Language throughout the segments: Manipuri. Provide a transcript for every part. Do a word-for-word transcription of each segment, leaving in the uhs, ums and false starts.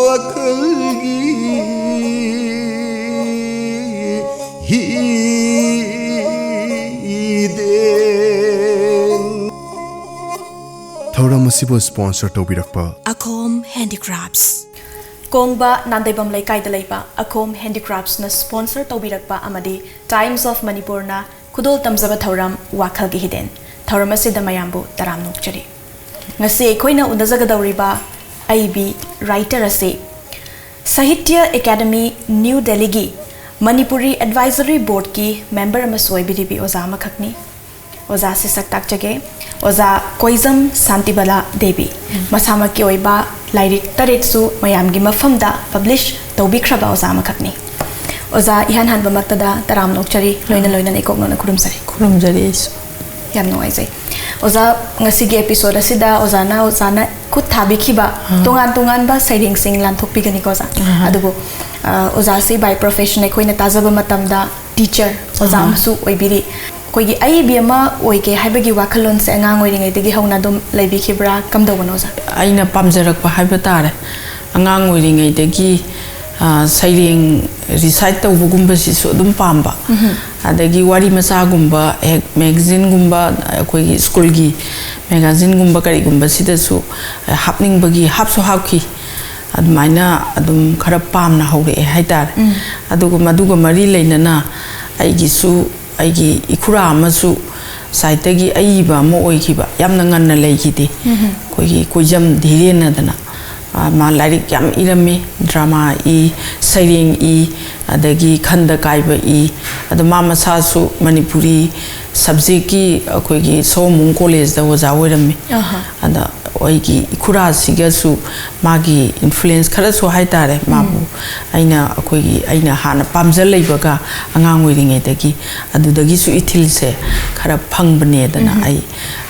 ꯋꯥꯈꯜꯒꯤ ꯍꯤꯗꯦꯟ꯫ ꯊꯧꯔꯝ ꯑꯁꯤꯕꯨ sponsor ꯇꯧꯕꯤꯔꯛꯄ ꯑꯈꯣꯝ ꯍꯦꯟꯗꯤꯀ꯭ꯔꯥꯐꯠꯁ꯫ ꯀꯣꯡꯕ ꯅꯥꯟꯗꯩꯕꯝ ꯂꯩꯀꯥꯏꯗ ꯂꯩꯕ ꯑꯈꯣꯝ ꯍꯦꯟꯗꯤꯀ꯭ꯔꯥꯐꯠꯁꯅ sponsor ꯇꯧꯕꯤꯔꯛꯄ ꯑꯃꯗꯤ Times of ꯃꯅꯤꯄꯨꯔꯅ ꯈꯨꯗꯣꯜ ꯇꯝꯖꯕ ꯊꯧꯔꯝ ꯋꯥꯈꯜꯒꯤ ꯍꯤꯗꯦꯟ꯫ ꯊꯧꯔꯝ ꯑꯁꯤꯗ ꯃꯌꯥꯝꯕꯨ ꯇꯔꯥꯝꯅ ꯑꯣꯛꯆꯔꯤ꯫ ꯉꯁꯤ ꯑꯩꯈꯣꯏꯅ ꯎꯅꯖꯒꯗꯧꯔꯤꯕ ꯑꯏꯕꯤ writer ꯑꯁꯤ ꯁꯥꯍꯤꯇ꯭ꯌ ꯑꯦꯀꯥꯗꯃꯤ ꯅ꯭ꯌꯨ ꯗꯦꯜꯂꯤꯒꯤ ꯃꯅꯤꯄꯨꯔꯤ ꯑꯦꯗꯚꯥꯏꯖꯔꯤ ꯕꯣꯔꯗꯀꯤ member ꯑꯃꯁꯨ ꯑꯣꯏꯕꯤꯔꯤꯕꯤ ꯑꯣꯖꯥ ꯑꯃꯈꯛꯅꯤ꯫ ꯑꯣꯖꯥꯁꯤ ꯁꯛ ꯇꯥꯛꯆꯒꯦ꯫ ꯑꯣꯖꯥ ꯀꯣꯏꯖꯝ ꯁꯥꯟꯇꯤꯕꯂꯥ ꯗꯦꯕꯤ꯫ ꯃꯁꯥꯃꯛꯀꯤ ꯑꯣꯏꯕ ꯂꯥꯏꯔꯤꯛ ꯇꯔꯦꯠꯁꯨ ꯃꯌꯥꯝꯒꯤ ꯃꯐꯝꯗ publish ꯇꯧꯕꯤꯈ꯭ꯔꯕ ꯑꯣꯖꯥ ꯑꯃꯈꯛꯅꯤ꯫ ꯑꯣꯖꯥ, ꯏꯍꯥꯟ ꯍꯥꯟꯕꯃꯛꯇꯗ ꯇꯔꯥꯝꯅ ꯑꯣꯛꯆꯔꯤ, ꯂꯣꯏꯅ ꯂꯣꯏꯅꯅ ꯏꯀꯣꯛ ꯅꯣꯟꯅ ꯈꯨꯔꯨꯝꯖꯔꯤ꯫ ꯈꯨꯔꯨꯝꯖꯔꯤ ꯑꯩꯁꯨ꯫ ꯌꯥꯝ ꯅꯨꯡꯉꯥꯏꯖꯩ꯫ ꯑꯣꯖꯥ, ꯉꯁꯤꯒꯤ episode ꯑꯁꯤꯗ ꯑꯣꯖꯥꯅ, ꯑꯣꯖꯥꯅ ꯈꯨꯠ ꯊꯥꯕꯤꯈꯤꯕ ꯑꯥ꯫ ꯇꯣꯉꯥꯟ ꯇꯣꯉꯥꯟꯕ ꯁꯩꯔꯦꯡꯁꯤꯡ ꯂꯥꯟꯊꯣꯛꯄꯤꯒꯅꯤꯀꯣ ꯑꯣꯖꯥ? ꯑꯥ꯫ ꯑꯗꯨꯕꯨ, ꯑ, ꯑꯣꯖꯥꯁꯤ by profession ꯑꯩꯈꯣꯏꯅ ꯇꯥꯖꯕ ꯃꯇꯝꯗ teacher, ꯑꯣꯖꯥ ꯑꯥ꯫ ꯑꯃꯁꯨ ꯑꯣꯏꯕꯤꯔꯤ꯫ ꯑꯩꯈꯣꯏꯒꯤ ꯑꯏꯕꯤ ꯑꯃ ꯑꯣꯏꯒꯦ ꯍꯥꯏꯕꯒꯤ ꯋꯥꯈꯜꯂꯣꯟꯁꯦ ꯑꯉꯥꯡ ꯑꯣꯏꯔꯤꯉꯩꯗꯒꯤ ꯍꯧꯅ ꯑꯗꯨꯝ ꯂꯩꯕꯤꯈꯤꯕ꯭ꯔꯥ? ꯀꯝꯗꯧꯕꯅꯣ ꯑꯣꯖꯥ? ꯑꯩꯅ ꯄꯥꯝꯖꯔꯛꯄ ꯍꯥꯏꯕ ꯇꯥꯔꯦ꯫ ꯑꯉꯥꯡ ꯑꯣꯏꯔꯤꯉꯩꯗꯒꯤ, ꯑ, ꯁꯩꯔꯦꯡ recite ꯇꯧꯕꯒꯨꯝꯕꯁꯤꯁꯨ ꯑꯗꯨꯝ ꯄꯥꯝꯕ꯫ ꯎꯝꯍꯨꯝ꯫ ꯑꯗꯒꯤ ꯋꯥꯔꯤ ꯃꯆꯥꯒꯨꯝꯕ, ꯍꯦꯛ magazineꯒꯨꯝꯕ, ꯑꯩꯈꯣꯏꯒꯤ ꯁ꯭ꯀꯨꯜꯒꯤ magazineꯒꯨꯝꯕ ꯀꯔꯤꯒꯨꯝꯕꯁꯤꯗꯁꯨ ꯍꯥꯞꯅꯤꯡꯕꯒꯤ ꯍꯥꯞꯁꯨ ꯍꯥꯞꯈꯤ꯫ ꯑꯗꯨꯃꯥꯏꯅ ꯑꯗꯨꯝ ꯈꯔ ꯄꯥꯝꯅ ꯍꯧꯔꯛꯑꯦ ꯍꯥꯏꯇꯥꯔꯦ꯫ ꯎꯝ꯫ ꯑꯗꯨꯒ ꯃꯗꯨꯒ ꯃꯔꯤ ꯂꯩꯅꯅ ꯑꯩꯒꯤꯁꯨ, ꯑꯩꯒꯤ ꯏꯈꯨꯔꯥ ꯑꯃꯁꯨ ꯁꯥꯍꯤꯇ꯭ꯌꯒꯤ ꯑꯏꯕ ꯑꯃ ꯑꯣꯏꯈꯤꯕ, ꯌꯥꯝꯅ ꯉꯟꯅ ꯂꯩꯈꯤꯗꯦ꯫ ꯎꯝꯍꯨꯝ꯫ ꯑꯩꯈꯣꯏꯒꯤ ꯀꯣꯏꯖꯝ ꯙꯤꯔꯦꯟ ꯑꯗꯨꯅ꯫ ꯑ, ꯃꯥ ꯂꯥꯏꯔꯤꯛ ꯌꯥꯝ ꯏꯔꯝꯃꯤ, drama ꯏ, ꯁꯩꯔꯦꯡ ꯏ, ꯑꯗꯒꯤ ꯈꯟꯗ ꯀꯥꯏꯕ ꯏ꯫ ꯑꯗꯣ ꯃꯥ ꯃꯁꯥꯁꯨ ꯃꯅꯤꯄꯨꯔꯤ subjectꯀꯤ ꯑꯩꯈꯣꯏꯒꯤ ꯁꯑꯣꯝꯕꯨꯡ collegeꯇ ꯑꯣꯖꯥ ꯑꯣꯏꯔꯝꯃꯤ꯫ ꯑꯍꯥ꯫ ꯑꯗ ꯑꯩꯒꯤ ꯏꯈꯨꯔꯥꯁꯤꯒꯁꯨ ꯃꯥꯒꯤ influence ꯈꯔꯁꯨ ꯍꯥꯏꯇꯥꯔꯦ, ꯃꯥꯕꯨ ꯎꯝ꯫ ꯑꯩꯅ, ꯑꯩꯈꯣꯏꯒꯤ, ꯑꯩꯅ ꯍꯥꯟꯅ ꯄꯥꯝꯖ ꯂꯩꯕꯒ ꯑꯉꯥꯡ ꯑꯣꯏꯔꯤꯉꯩꯗꯒꯤ ꯑꯗꯨꯗꯒꯤꯁꯨ ꯏꯊꯤꯜꯁꯦ ꯈꯔ ꯐꯪꯕꯅꯦꯗꯅ ꯎꯝ꯫ ꯑꯩ,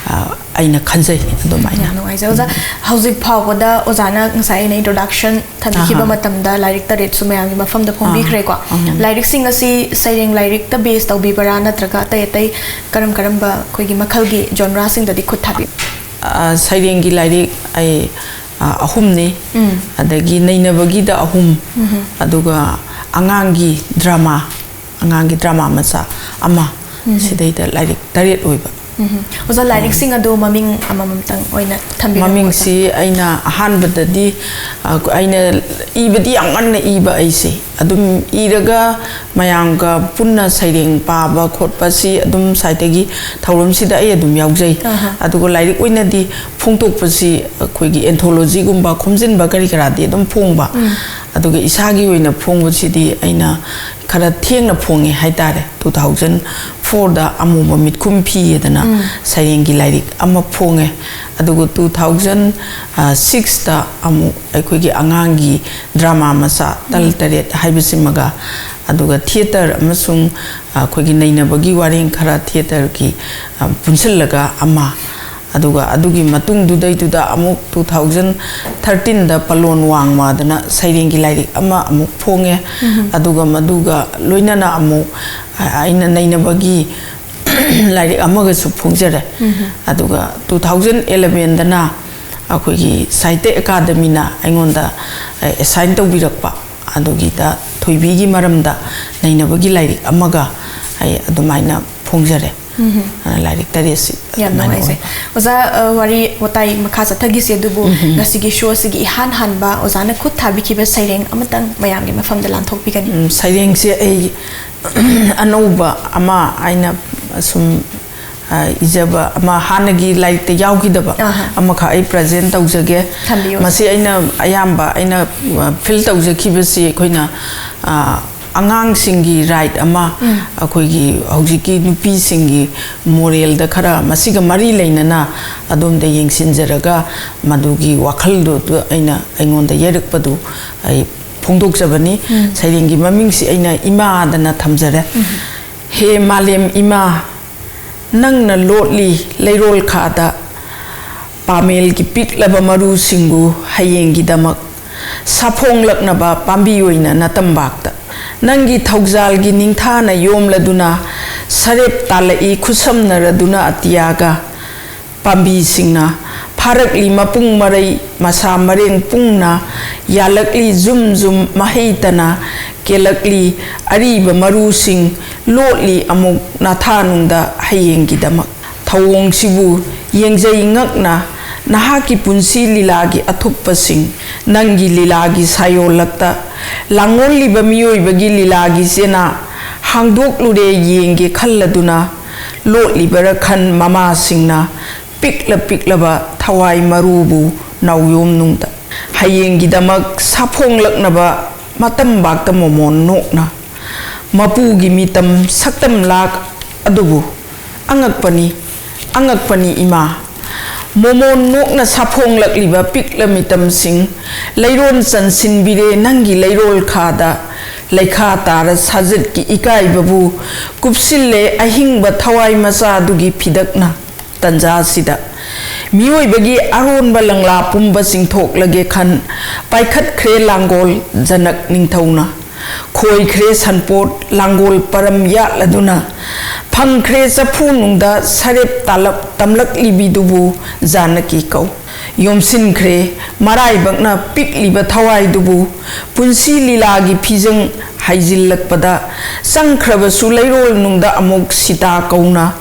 ꯑ, ꯑꯩꯅ ꯈꯟꯖꯩ ꯑꯗꯨꯃꯥꯏꯅ꯫ ꯌꯥꯝ ꯅꯨꯡꯉꯥꯏꯖꯩ ꯑꯣꯖꯥ꯫ ꯍꯧꯖꯤꯛ ꯐꯥꯎꯕꯗ ꯑꯣꯖꯥꯅ ꯉꯁꯥꯏ ꯑꯩꯅ introduction ꯊꯝꯕꯤꯈꯤꯕ ꯑꯍꯥ꯫ ꯃꯇꯝꯗ ꯂꯥꯏꯔꯤꯛ ꯇꯔꯦꯠꯁꯨ ꯃꯌꯥꯝꯒꯤ ꯃꯐꯝꯗ ꯐꯣꯡꯕꯤꯈ꯭ꯔꯦꯀꯣ꯫ ꯑꯥ, ꯑꯥ꯫ ꯂꯥꯏꯔꯤꯛꯁꯤꯡ ꯑꯁꯤ ꯁꯩꯔꯦꯡ ꯂꯥꯏꯔꯤꯛꯇ base ꯇꯧꯕꯤꯕꯔꯥ, ꯅꯠꯇ꯭ꯔꯒ ꯑꯇꯩ ꯑꯇꯩ ꯀꯔꯝ ꯀꯔꯝꯕ ꯑꯩꯈꯣꯏꯒꯤ ꯃꯈꯜꯒꯤ genreꯁꯤꯡꯗꯗꯤ ꯈꯨꯠ ꯊꯥꯕꯤ? ꯑ, ꯁꯩꯔꯦꯡꯒꯤ ꯂꯥꯏꯔꯤꯛ ꯑꯩ, ꯑ, ꯑꯍꯨꯝꯅꯤ꯫ ꯎꯝ꯫ ꯑꯗꯒꯤ ꯅꯩꯅꯕꯒꯤꯗ ꯑꯍꯨꯝ, ꯎꯝ꯫ ꯑꯗꯨꯒ ꯑꯉꯥꯡꯒꯤ ꯗ꯭ꯔꯃꯥ, ꯑꯉꯥꯡꯒꯤ ꯗ꯭ꯔꯃꯥ ꯃꯆꯥ ꯑꯃ, ꯎꯝ꯫ ꯁꯤꯗꯩꯗ ꯂꯥꯏꯔꯤꯛ ꯇꯔꯦꯠ ꯑꯣꯏꯕ꯫ ꯎꯝ꯫ ꯑꯣꯖꯥ, ꯂꯥꯏꯔꯤꯛꯁꯤꯡ ꯑꯗꯨ ꯃꯃꯤꯡ ꯑꯃꯃꯝꯇꯪ ꯑꯣꯏꯅ ꯊꯝꯕꯤꯔꯝꯃꯨ, ꯑꯣꯖꯥ꯫ ꯃꯃꯤꯡꯁꯤ ꯑꯩꯅ ꯑꯍꯥꯟꯕꯗꯗꯤ, ꯑ, ꯑꯩꯅ ꯏꯕꯗꯤ ꯌꯥꯝ ꯉꯟꯅ ꯏꯕ ꯑꯩꯁꯦ꯫ ꯑꯗꯨꯝ ꯏꯔꯒ ꯃꯌꯥꯝꯒ ꯄꯨꯟꯅ ꯁꯩꯔꯦꯡ ꯄꯥꯕ ꯈꯣꯠꯄꯁꯤ ꯑꯗꯨꯝ ꯁꯥꯏꯠꯇꯒꯤ ꯊꯧꯔꯝꯁꯤꯗ ꯑꯩ ꯑꯗꯨꯝ ꯌꯥꯎꯖꯩ꯫ ꯑꯍꯥ꯫ ꯑꯗꯨꯒ ꯂꯥꯏꯔꯤꯛ ꯑꯣꯏꯅꯗꯤ ꯐꯣꯡꯗꯣꯛꯄꯁꯤ ꯑꯩꯈꯣꯏꯒꯤ anthology ꯒꯨꯝꯕ ꯈꯣꯝꯖꯤꯟꯕ ꯀꯔꯤ ꯀꯔꯥꯗꯤ ꯑꯗꯨꯝ ꯐꯣꯡꯕ꯫ ꯎꯝ꯫ ꯑꯗꯨꯒ ꯏꯁꯥꯒꯤ ꯑꯣꯏꯅ ꯐꯣꯡꯕꯁꯤꯗꯤ ꯑꯩꯅ ꯈꯔ ꯊꯦꯡꯅ ꯐꯣꯡꯉꯦ ꯍꯥꯏꯇꯥꯔꯦ꯫ Two thousand four ꯗ ꯑꯃꯨꯕ ꯃꯤꯠꯈꯨꯝ ꯐꯤ ꯍꯥꯏꯗꯅ ꯎꯝ꯫ ꯁꯩꯔꯦꯡꯒꯤ ꯂꯥꯏꯔꯤꯛ ꯑꯃ ꯐꯣꯡꯉꯦ꯫ ꯑꯗꯨꯒ two thousand six ꯇ ꯑꯃꯨꯛ ꯑꯩꯈꯣꯏꯒꯤ ꯑꯉꯥꯡꯒꯤ ꯗ꯭ꯔꯃꯥ ꯃꯆꯥ ꯇꯜ ꯎꯝ꯫ ꯇꯔꯦꯠ ꯍꯥꯏꯕꯁꯤꯃꯒ, ꯑꯗꯨꯒ ꯊꯤꯌꯦꯇꯔ ꯑꯃꯁꯨꯡ ꯑꯩꯈꯣꯏꯒꯤ ꯅꯩꯅꯕꯒꯤ ꯋꯥꯔꯦꯡ ꯈꯔ ꯊꯤꯌꯦꯇꯔꯒꯤ, ꯑ, ꯄꯨꯟꯁꯤꯜꯂꯒ ꯑꯃ, ꯑꯗꯨꯒ ꯑꯗꯨꯒꯤ ꯃꯇꯨꯡꯗꯨꯗꯩꯗꯨꯗ ꯑꯃꯨꯛ two thousand thirteen ꯗ ꯄꯂꯣꯟ ꯋꯥꯡꯃꯗꯅ ꯁꯩꯔꯦꯡꯒꯤ ꯂꯥꯏꯔꯤꯛ ꯑꯃ ꯑꯃꯨꯛ ꯐꯣꯡꯉꯦ꯫ ꯎꯝ꯫ ꯑꯗꯨꯒ ꯃꯗꯨꯒ ꯂꯣꯏꯅꯅ ꯑꯃꯨꯛ ꯑꯩꯅ ꯅꯩꯅꯕꯒꯤ ꯂꯥꯏꯔꯤꯛ ꯑꯃꯒꯁꯨ ꯐꯣꯡꯖꯔꯦ꯫ ꯎꯝ꯫ ꯑꯗꯨꯒ two thousand eleven ꯗꯅ ꯑꯩꯈꯣꯏꯒꯤ ꯁꯥꯍꯤꯇ꯭ꯌ ꯑꯦꯀꯥꯗꯃꯤꯅ ꯑꯩꯉꯣꯟꯗ, ꯑ, assign ꯇꯧꯕꯤꯔꯛꯄ, ꯑꯗꯨꯒꯤꯗ ꯊꯣꯏꯕꯤꯒꯤ ꯃꯔꯝꯗ ꯅꯩꯅꯕꯒꯤ ꯂꯥꯏꯔꯤꯛ ꯑꯃꯒ ꯑꯩ ꯑꯗꯨꯃꯥꯏꯅ ꯐꯣꯡꯖꯔꯦ꯫ ꯎꯝ꯫ ꯑ, ꯂꯥꯏꯔꯤꯛ ꯇꯔꯦꯠꯁꯤ ꯌꯥꯝ ꯑꯗꯨꯃꯥꯏꯅ ꯅꯨꯡꯉꯥꯏꯖꯩ꯫ ꯑꯣꯏ꯫ ꯑꯣꯖꯥ, ꯑ, ꯋꯥꯔꯤ ꯋꯥꯇꯥꯏ ꯃꯈꯥ ꯆꯠꯊꯈꯤꯁꯤ, ꯑꯗꯨꯕꯨ ꯎꯝ꯫ ꯉꯁꯤꯒꯤ ꯁꯣꯁꯤꯒꯤ ꯏꯍꯥꯟ ꯍꯥꯟꯕ ꯑꯣꯖꯥꯅ ꯈꯨꯠ ꯊꯥꯕꯤꯈꯤꯕ ꯁꯩꯔꯦꯡ ꯑꯃꯇꯪ ꯃꯌꯥꯝꯒꯤ ꯃꯐꯝꯗ ꯂꯥꯟꯊꯣꯛꯄꯤꯒꯅꯤ꯫ ꯎꯝ, ꯁꯩꯔꯦꯡꯁꯦ ꯑꯩ ꯑꯅꯧꯕ ꯑꯃ ꯑꯩꯅ ꯁꯨꯝ, ꯑ, ꯏꯖꯕ ꯑꯃ, ꯍꯥꯟꯅꯒꯤ ꯂꯥꯏꯔꯤꯛꯇ ꯌꯥꯎꯈꯤꯗꯕ ꯑꯍꯥ꯫ ꯑꯃꯈꯛ ꯑꯩ present ꯇꯧꯖꯒꯦ꯫ ꯊꯝꯕꯤꯌꯨ꯫ ꯃꯁꯤ ꯑꯩꯅ ꯑꯌꯥꯝꯕ ꯑꯩꯅ, ꯑ, feel ꯇꯧꯖꯈꯤꯕꯁꯤ ꯑꯩꯈꯣꯏꯅ, ꯑ, ꯑꯉꯥꯡꯁꯤꯡꯒꯤ right ꯑꯃ, ꯎꯝ꯫ ꯑꯩꯈꯣꯏꯒꯤ ꯍꯧꯖꯤꯛꯀꯤ ꯅꯨꯄꯤꯁꯤꯡꯒꯤ moral ꯗ ꯈꯔ ꯃꯁꯤꯒ ꯃꯔꯤ ꯂꯩꯅꯅ ꯑꯗꯣꯝꯗ ꯌꯦꯡꯁꯤꯟꯖꯔꯒ ꯃꯗꯨꯒꯤ ꯋꯥꯈꯜꯗꯨ ꯑꯩꯅ ꯑꯩꯉꯣꯟꯗ ꯌꯩꯔꯛꯄꯗꯨ ꯑꯩ ꯐꯣꯡꯗꯣꯛꯆꯕꯅꯤ꯫ ꯎꯝ꯫ ꯁꯩꯔꯦꯡꯒꯤ ꯃꯃꯤꯡꯁꯤ ꯑꯩꯅ ꯏꯃꯥꯗꯅ ꯊꯝꯖꯔꯦ꯫ ꯎꯝ꯫ ꯍꯦ ꯃꯥꯂꯦꯝ ꯏꯃꯥ, ꯅꯪꯅ ꯂꯣꯠꯂꯤ ꯂꯩꯔꯣꯜ ꯈꯥꯗ, ꯄꯥꯃꯦꯜꯒꯤ ꯄꯤꯛꯂꯕ ꯃꯔꯨꯁꯤꯡꯕꯨ ꯍꯌꯦꯡꯒꯤꯗꯃꯛ ꯁꯥꯐꯣꯡꯂꯛꯅꯕ ꯄꯥꯝꯕꯤ ꯑꯣꯏꯅ ꯅꯇꯝꯕꯥꯛꯇ꯫ ꯅꯪꯒꯤ ꯊꯧꯖꯥꯜꯒꯤ ꯅꯤꯡꯊꯥꯅ ꯌꯣꯝꯂꯗꯨꯅ ꯁꯔꯦꯞ ꯇꯥꯜꯂꯛꯏ ꯈꯨꯠꯁꯝꯅꯔꯗꯨꯅ ꯑꯇꯤꯌꯥꯒ꯫ ꯄꯥꯝꯕꯤꯁꯤꯡꯅ ꯐꯥꯔꯛꯂꯤ ꯃꯄꯨꯡ ꯃꯔꯩ ꯃꯁꯥ ꯃꯔꯦꯡ ꯄꯨꯡꯅ, ꯌꯥꯜꯂꯛꯂꯤ ꯖꯨꯝ ꯖꯨꯝ ꯃꯍꯩ ꯇꯅ, ꯀꯦꯜꯂꯛꯂꯤ ꯑꯔꯤꯕ ꯃꯔꯨꯁꯤꯡ, ꯂꯣꯠꯂꯤ ꯑꯃꯨꯛ ꯅꯥꯊꯥꯅꯨꯡꯗ ꯍꯌꯦꯡꯒꯤꯗꯃꯛ꯫ ꯊꯧꯑꯣꯡꯁꯤꯕꯨ ꯌꯦꯡꯖꯩ ꯉꯛꯅ ꯅꯍꯥꯛꯀꯤ ꯄꯨꯟꯁꯤ ꯂꯤꯂꯥꯒꯤ ꯑꯊꯨꯞꯄꯁꯤꯡ, ꯅꯪꯒꯤ ꯂꯤꯂꯥꯒꯤ ꯁꯥꯌꯣꯜꯂꯛꯇ ꯂꯥꯡꯑꯣꯜꯂꯤꯕ ꯃꯤꯑꯣꯏꯕꯒꯤ ꯂꯤꯂꯥꯒꯤ ꯆꯦꯅꯥ ꯍꯥꯡꯗꯣꯛꯂꯨꯔꯦ ꯌꯦꯡꯒꯦ ꯈꯜꯂꯗꯨꯅ, ꯂꯣꯠꯂꯤꯕꯔ ꯈꯟ ꯃꯃꯥꯁꯤꯡꯅ ꯄꯤꯛꯂ ꯄꯤꯛꯂꯕ ꯊꯋꯥꯏ ꯃꯔꯨꯕꯨ ꯅꯥꯎꯌꯣꯝꯅꯨꯡꯗ꯫ ꯍꯌꯦꯡꯒꯤꯗꯃꯛ ꯁꯥꯐꯣꯡꯂꯛꯅꯕ ꯃꯇꯝꯕꯥꯛꯇ ꯃꯣꯃꯣꯟ ꯅꯣꯛꯅ ꯃꯄꯨꯒꯤ ꯃꯤꯇꯝ ꯁꯛꯇꯝ ꯂꯥꯛ ꯑꯗꯨꯕꯨ ꯑꯉꯛꯄꯅꯤ, ꯑꯉꯛꯄꯅꯤ ꯏꯃꯥ꯫ ꯃꯣꯃꯣꯟ ꯅꯣꯛꯅ ꯁꯥꯐꯣꯡꯂꯛꯂꯤꯕ ꯄꯤꯛꯂ ꯃꯤꯇꯝꯁꯤꯡ ꯂꯩꯔꯣꯟ ꯆꯟꯁꯤꯟꯕꯤꯔꯦ ꯅꯪꯒꯤ ꯂꯩꯔꯣꯜ ꯈꯥꯗ꯫ ꯂꯩꯈꯥ ꯇꯥꯔ ꯁꯥꯖꯠꯀꯤ ꯏꯀꯥꯏꯕꯕꯨ ꯀꯨꯞꯁꯤꯜꯂꯦ ꯑꯍꯤꯡꯕ ꯊꯋꯥꯏ ꯃꯆꯥꯗꯨꯒꯤ ꯐꯤꯗꯛꯅ꯫ ꯇꯟꯖꯥꯁꯤꯗ ꯃꯤꯑꯣꯏꯕꯒꯤ ꯑꯔꯣꯟꯕ ꯂꯪꯂꯥ ꯄꯨꯝꯕ ꯆꯤꯡꯊꯣꯛꯂꯒꯦ ꯈꯟ ꯄꯥꯏꯈꯠꯈ꯭ꯔꯦ ꯂꯥꯡꯒꯣꯜ ꯖꯅꯛ ꯅꯤꯡꯊꯧꯅ꯫ ꯈꯣꯏꯈ꯭ꯔꯦ ꯁꯟꯄꯣꯠ ꯂꯥꯡꯒꯣꯜ ꯄꯔꯝ ꯌꯥꯠꯂꯗꯨꯅ, ꯐꯪꯈ꯭ꯔꯦ ꯆꯐꯨ ꯅꯨꯡꯗ ꯁꯔꯦꯞ ꯇꯥꯂꯞ ꯇꯝꯂꯛꯂꯤꯕꯤꯗꯨꯕꯨ ꯖꯥꯅꯀꯤ ꯀꯧ꯫ ꯌꯣꯝꯁꯤꯟꯈ꯭ꯔꯦ ꯃꯔꯥꯏꯕꯛꯅ ꯄꯤꯛꯂꯤꯕ ꯊꯋꯥꯏꯗꯨꯕꯨ ꯄꯨꯟꯁꯤ ꯂꯤꯂꯥꯒꯤ ꯐꯤꯖꯪ ꯍꯩꯖꯤꯜꯂꯛꯄꯗ ꯆꯪꯈ꯭ꯔꯕꯁꯨ ꯂꯩꯔꯣꯜ ꯅꯨꯡꯗ ꯑꯃꯨꯛ ꯁꯤꯇꯥ ꯀꯧꯅ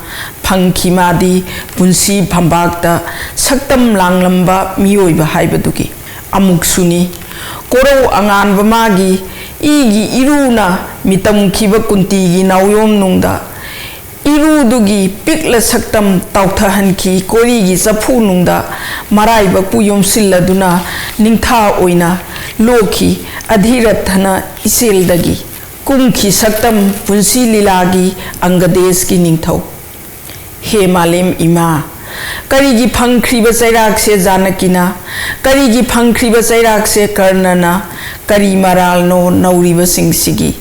ꯐꯪꯈꯤ ꯃꯥꯗꯤ ꯄꯨꯟꯁꯤ ꯐꯝꯕꯥꯛꯇ ꯁꯛꯇꯝ ꯂꯥꯡꯂꯝꯕ ꯃꯤꯑꯣꯏꯕ ꯍꯥꯏꯕꯗꯨꯒꯤ꯫ ꯑꯃꯨꯛꯁꯨꯅꯤ ꯀꯣꯔꯧ ꯑꯉꯥꯟꯕ ꯃꯥꯒꯤ ꯏꯒꯤ ꯏꯔꯨꯅ ꯃꯤꯇꯝꯈꯤꯕ ꯀꯨꯟꯇꯤꯒꯤ ꯅꯥꯎꯌꯣꯝꯅꯨꯡꯗ ꯏꯔꯨꯗꯨꯒꯤ ꯄꯤꯛꯂ ꯁꯛꯇꯝ ꯇꯥꯎꯊꯍꯟꯈꯤ ꯀꯣꯔꯤꯒꯤ ꯆꯐꯨꯅꯨꯡꯗ ꯃꯔꯥꯏꯕꯛꯄꯨ ꯌꯣꯝꯁꯤꯜꯂꯗꯨꯅ ꯅꯤꯡꯊꯥ ꯑꯣꯏꯅ ꯂꯣꯛꯈꯤ ꯑꯙꯤꯔꯊꯅ ꯏꯆꯦꯜꯗꯒꯤ꯫ ꯀꯨꯝꯈꯤ ꯁꯛꯇꯝ ꯄꯨꯟꯁꯤ ꯂꯤꯂꯥꯒꯤ ꯑꯪꯒꯗꯦꯁꯀꯤ ꯅꯤꯡꯊꯧ꯫ ꯍꯦ ꯃꯥꯂꯦꯝ ꯏꯃꯥ, ꯀꯔꯤꯒꯤ ꯐꯪꯈ꯭ꯔꯤꯕ ꯆꯩꯔꯥꯛꯁꯦ ꯖꯥꯅꯀꯤꯅ? ꯀꯔꯤꯒꯤ ꯐꯪꯈ꯭ꯔꯤꯕ ꯆꯩꯔꯥꯛꯁꯦ ꯀꯔꯅꯅ? ꯀꯔꯤ ꯃꯔꯥꯜꯅꯣ ꯅꯧꯔꯤꯕꯁꯤꯡꯁꯤꯒꯤ?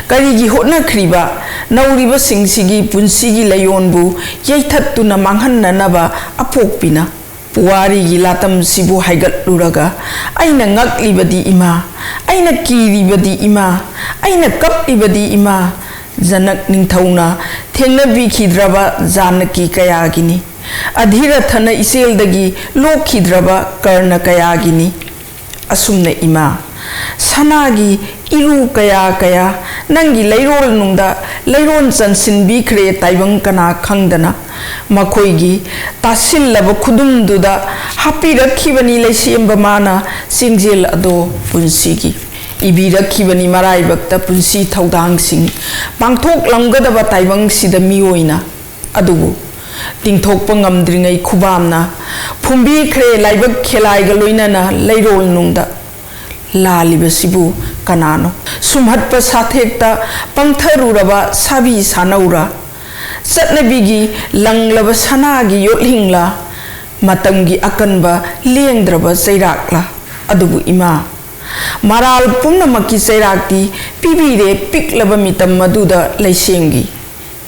ꯀꯔꯤꯒꯤ ꯍꯣꯠꯅꯈ꯭ꯔꯤꯕ ꯅꯧꯔꯤꯕꯁꯤꯡꯁꯤꯒꯤ ꯄꯨꯟꯁꯤꯒꯤ ꯂꯩꯌꯣꯟꯕꯨ ꯌꯩꯊꯠꯇꯨꯅ ꯃꯥꯡꯍꯟꯅꯅꯕ ꯑꯄꯣꯛꯄꯤꯅ? ꯄꯨꯋꯥꯔꯤꯒꯤ ꯂꯥꯇꯝꯁꯤꯕꯨ ꯍꯥꯏꯒꯠꯂꯨꯔꯒ ꯑꯩꯅ ꯉꯛꯂꯤꯕꯗꯤ ꯏꯃꯥ, ꯑꯩꯅ ꯀꯤꯔꯤꯕꯗꯤ ꯏꯃꯥ, ꯑꯩꯅ ꯀꯞꯂꯤꯕꯗꯤ ꯏꯃꯥ꯫ ꯖꯅꯛ ꯅꯤꯡꯊꯧꯅ ꯊꯦꯡꯅꯕꯤꯈꯤꯗ꯭ꯔꯕ ꯖꯥꯅꯀꯤ ꯀꯌꯥꯒꯤꯅꯤ꯫ ꯑꯙꯤꯔꯊꯅ ꯏꯆꯦꯜꯗꯒꯤ ꯂꯣꯛꯈꯤꯗ꯭ꯔꯕ ꯀꯔꯅ ꯀꯌꯥꯒꯤꯅꯤ꯫ ꯑꯁꯨꯝꯅ ꯏꯃꯥ, ꯁꯅꯥꯒꯤ ꯏꯔꯨ ꯀꯌꯥ ꯀꯌꯥ ꯅꯪꯒꯤ ꯂꯩꯔꯣꯜꯅꯨꯡꯗ ꯂꯩꯔꯣꯟ ꯆꯟꯁꯤꯟꯕꯤꯈ꯭ꯔꯦ ꯇꯥꯏꯕꯪ ꯀꯅꯥ ꯈꯪꯗꯅ꯫ ꯃꯈꯣꯏꯒꯤ ꯇꯥꯁꯤꯜꯂꯕ ꯈꯨꯗꯨꯝꯗꯨꯗ ꯍꯥꯞꯄꯤꯔꯛꯈꯤꯕꯅꯤ ꯂꯩꯁꯦꯝꯕ ꯃꯥꯅ ꯆꯦꯡꯖꯦꯜ ꯑꯗꯣ ꯄꯨꯟꯁꯤꯒꯤ꯫ ꯏꯕꯤꯔꯛꯈꯤꯕꯅꯤ ꯃꯔꯥꯏꯕꯛꯇ ꯄꯨꯟꯁꯤ ꯊꯧꯗꯥꯡꯁꯤꯡ ꯄꯥꯡꯊꯣꯛꯂꯝꯒꯗꯕ ꯇꯥꯏꯕꯪꯁꯤꯗ ꯃꯤꯑꯣꯏꯅ꯫ ꯑꯗꯨꯕꯨ ꯇꯤꯡꯊꯣꯛꯄ ꯉꯝꯗ꯭ꯔꯤꯉꯩ ꯈꯨꯕꯥꯝꯅ ꯐꯨꯝꯕꯤꯈ꯭ꯔꯦ ꯂꯥꯏꯕꯛ ꯈꯦꯂꯥꯏꯒ ꯂꯣꯏꯅꯅ ꯂꯩꯔꯣꯜꯅꯨꯡꯗ꯫ ꯂꯥꯜꯂꯤꯕꯁꯤꯕꯨ ꯀꯅꯥꯅꯣ? ꯁꯨꯝꯍꯠꯄ ꯁꯥꯊꯦꯛꯇ ꯄꯪꯊꯔꯨꯔꯕ ꯁꯥꯕꯤ ꯁꯥꯅꯧꯔ? ꯆꯠꯅꯕꯤꯒꯤ ꯂꯪꯂꯕ ꯁꯅꯥꯒꯤ ꯌꯣꯠꯂꯤꯡꯂ? ꯃꯇꯝꯒꯤ ꯑꯀꯟꯕ ꯂꯦꯡꯗ꯭ꯔꯕ ꯆꯩꯔꯥꯛꯂ? ꯑꯗꯨꯕꯨ ꯏꯃꯥ, ꯃꯔꯥꯜ ꯄꯨꯝꯅꯃꯛꯀꯤ ꯆꯩꯔꯥꯛꯇꯤ ꯄꯤꯕꯤꯔꯦ ꯄꯤꯛꯂꯕ ꯃꯤꯇꯝ ꯑꯗꯨꯗ ꯂꯩꯁꯦꯝꯒꯤ꯫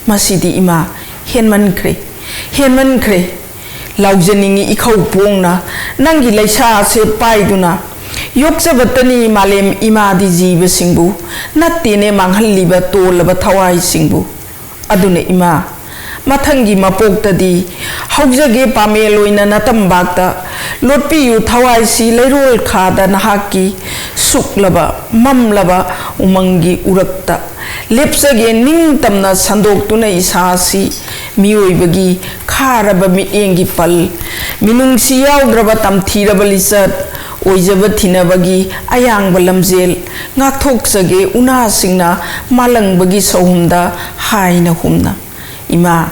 ꯃꯁꯤꯗꯤ ꯏꯃꯥ, ꯍꯦꯟꯃꯟꯈ꯭ꯔꯦ, ꯍꯦꯟꯃꯟꯈ꯭ꯔꯦ꯫ ꯂꯥꯎꯖꯅꯤꯡꯉꯤ ꯏꯈꯧ ꯄꯣꯡꯅ ꯅꯪꯒꯤ ꯂꯩꯁꯥꯁꯦ ꯄꯥꯏꯗꯨꯅ꯫ ꯌꯣꯛꯆꯕꯇꯅꯤ ꯃꯥꯂꯦꯝ ꯏꯃꯥꯗꯤ ꯖꯤꯕꯁꯤꯡꯕꯨ ꯅꯠꯇꯦꯅꯦ ꯃꯥꯡꯍꯜꯂꯤꯕ ꯇꯣꯜꯂꯕ ꯊꯋꯥꯏꯁꯤꯡꯕꯨ꯫ ꯑꯗꯨꯅ ꯏꯃꯥ, ꯃꯊꯪꯒꯤ ꯃꯄꯣꯛꯇꯗꯤ ꯍꯧꯖꯒꯦ ꯄꯥꯃꯦꯜ ꯑꯣꯏꯅ ꯅꯇꯝꯕꯥꯛꯇ ꯂꯣꯠꯄꯤꯌꯨ ꯊꯋꯥꯏꯁꯤ ꯂꯩꯔꯣꯜ ꯈꯥꯗ ꯅꯍꯥꯛꯀꯤ ꯁꯨꯛꯂꯕ ꯃꯝꯂꯕ ꯎꯃꯪꯒꯤ ꯎꯔꯛꯇ꯫ ꯂꯦꯞꯆꯒꯦ ꯅꯤꯡꯇꯝꯅ ꯁꯟꯗꯣꯛꯇꯨꯅ ꯏꯁꯥꯁꯤ ꯃꯤꯑꯣꯏꯕꯒꯤ ꯈꯥꯔꯕ ꯃꯤꯠꯌꯦꯡꯒꯤ ꯄꯜ, ꯃꯤꯅꯨꯡꯁꯤ ꯌꯥꯎꯗ꯭ꯔꯕ ꯇꯝꯊꯤꯔꯕ ꯂꯤꯆꯠ, ꯑꯣꯏꯖꯕ ꯊꯤꯅꯕꯒꯤ ꯑꯌꯥꯡꯕ ꯂꯝꯖꯦꯜ ꯉꯥꯛꯊꯣꯛꯆꯒꯦ ꯎꯅꯥꯁꯤꯡꯅ ꯃꯥꯂꯪꯕꯒꯤ ꯁꯍꯨꯝꯗ ꯍꯥꯏꯅ ꯍꯨꯝꯅ꯫ ꯏꯃꯥ,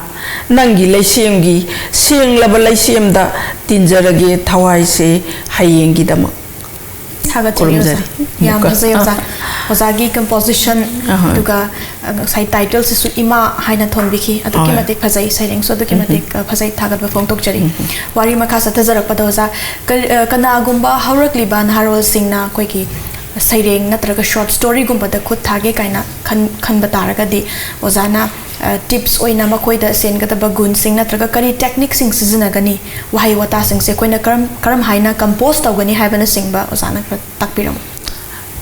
ꯅꯪꯒꯤ ꯂꯩꯁꯦꯝꯒꯤ ꯁꯦꯡꯂꯕ ꯂꯩꯁꯦꯝꯗ ꯇꯤꯟꯖꯔꯒꯦ ꯊꯋꯥꯏꯁꯦ ꯍꯌꯦꯡꯒꯤꯗꯃꯛ꯫ ꯊꯥꯒꯠꯆꯔꯤ ꯑꯣꯖꯥ꯫ ꯈꯨꯔꯨꯝꯖꯔꯤ꯫ ꯌꯥꯝ ꯑꯃꯨꯛꯀ꯫ ꯐꯖꯩ ꯑꯣꯖꯥ꯫ ꯑꯣꯖꯥꯒꯤ ꯀꯝꯄꯣꯖꯤꯁꯟ ꯑꯍꯣꯏ꯫ ꯑꯗꯨꯒ ꯑ, ꯉꯁꯥꯏ ꯇꯥꯏꯇꯜꯁꯤꯁꯨ ꯏꯃꯥ ꯍꯥꯏꯅ ꯊꯣꯟꯕꯤꯈꯤ꯫ ꯑꯗꯨꯛꯀꯤ ꯍꯣꯏ꯫ ꯃꯇꯤꯛ ꯐꯖꯩ, ꯁꯩꯔꯦꯡꯁꯨ ꯑꯗꯨꯛꯀꯤ ꯃꯇꯤꯛ ꯑ, ꯐꯖꯩ, ꯊꯥꯒꯠꯄ ꯐꯣꯡꯗꯣꯛꯆꯔꯤ꯫ ꯋꯥꯔꯤ ꯃꯈꯥ ꯆꯠꯊꯖꯔꯛꯄꯗ ꯑꯣꯖꯥ, ꯀ- ꯑ, ꯀꯅꯥꯒꯨꯝꯕ ꯍꯧꯔꯛꯂꯤꯕ ꯅꯍꯥꯔꯣꯜꯁꯤꯡꯅ ꯑꯩꯈꯣꯏꯒꯤ ꯁꯩꯔꯦꯡ ꯅꯠꯇ꯭ꯔꯒ ꯁꯣꯔꯠ ꯁ꯭ꯇꯣꯔꯤꯒꯨꯝꯕꯗ ꯈꯨꯠ ꯊꯥꯒꯦ ꯀꯥꯏꯅ ꯈꯟ- ꯈꯟꯕ ꯇꯥꯔꯒꯗꯤ ꯑꯣꯖꯥꯅ ꯇꯤꯞꯁ ꯑꯣꯏꯅ ꯃꯈꯣꯏꯗ ꯆꯦꯟꯒꯗꯕ ꯒꯨꯟꯁꯤꯡ ꯅꯠꯇ꯭ꯔꯒ ꯀꯔꯤ ꯇꯦꯛꯅꯤꯛꯁꯤꯡ ꯁꯤꯖꯤꯟꯅꯒꯅꯤ, ꯋꯥꯍꯩ ꯋꯥꯇꯥꯁꯤꯡꯁꯦ ꯑꯩꯈꯣꯏꯅ ꯀꯔꯝ ꯀꯔꯝ ꯍꯥꯏꯅ ꯀꯝꯄꯣꯖ ꯇꯧꯒꯅꯤ ꯍꯥꯏꯕꯅꯆꯤꯡꯕ ꯑꯣꯖꯥꯅ ꯈꯔ ꯇꯥꯛꯄꯤꯔꯝꯃꯨ꯫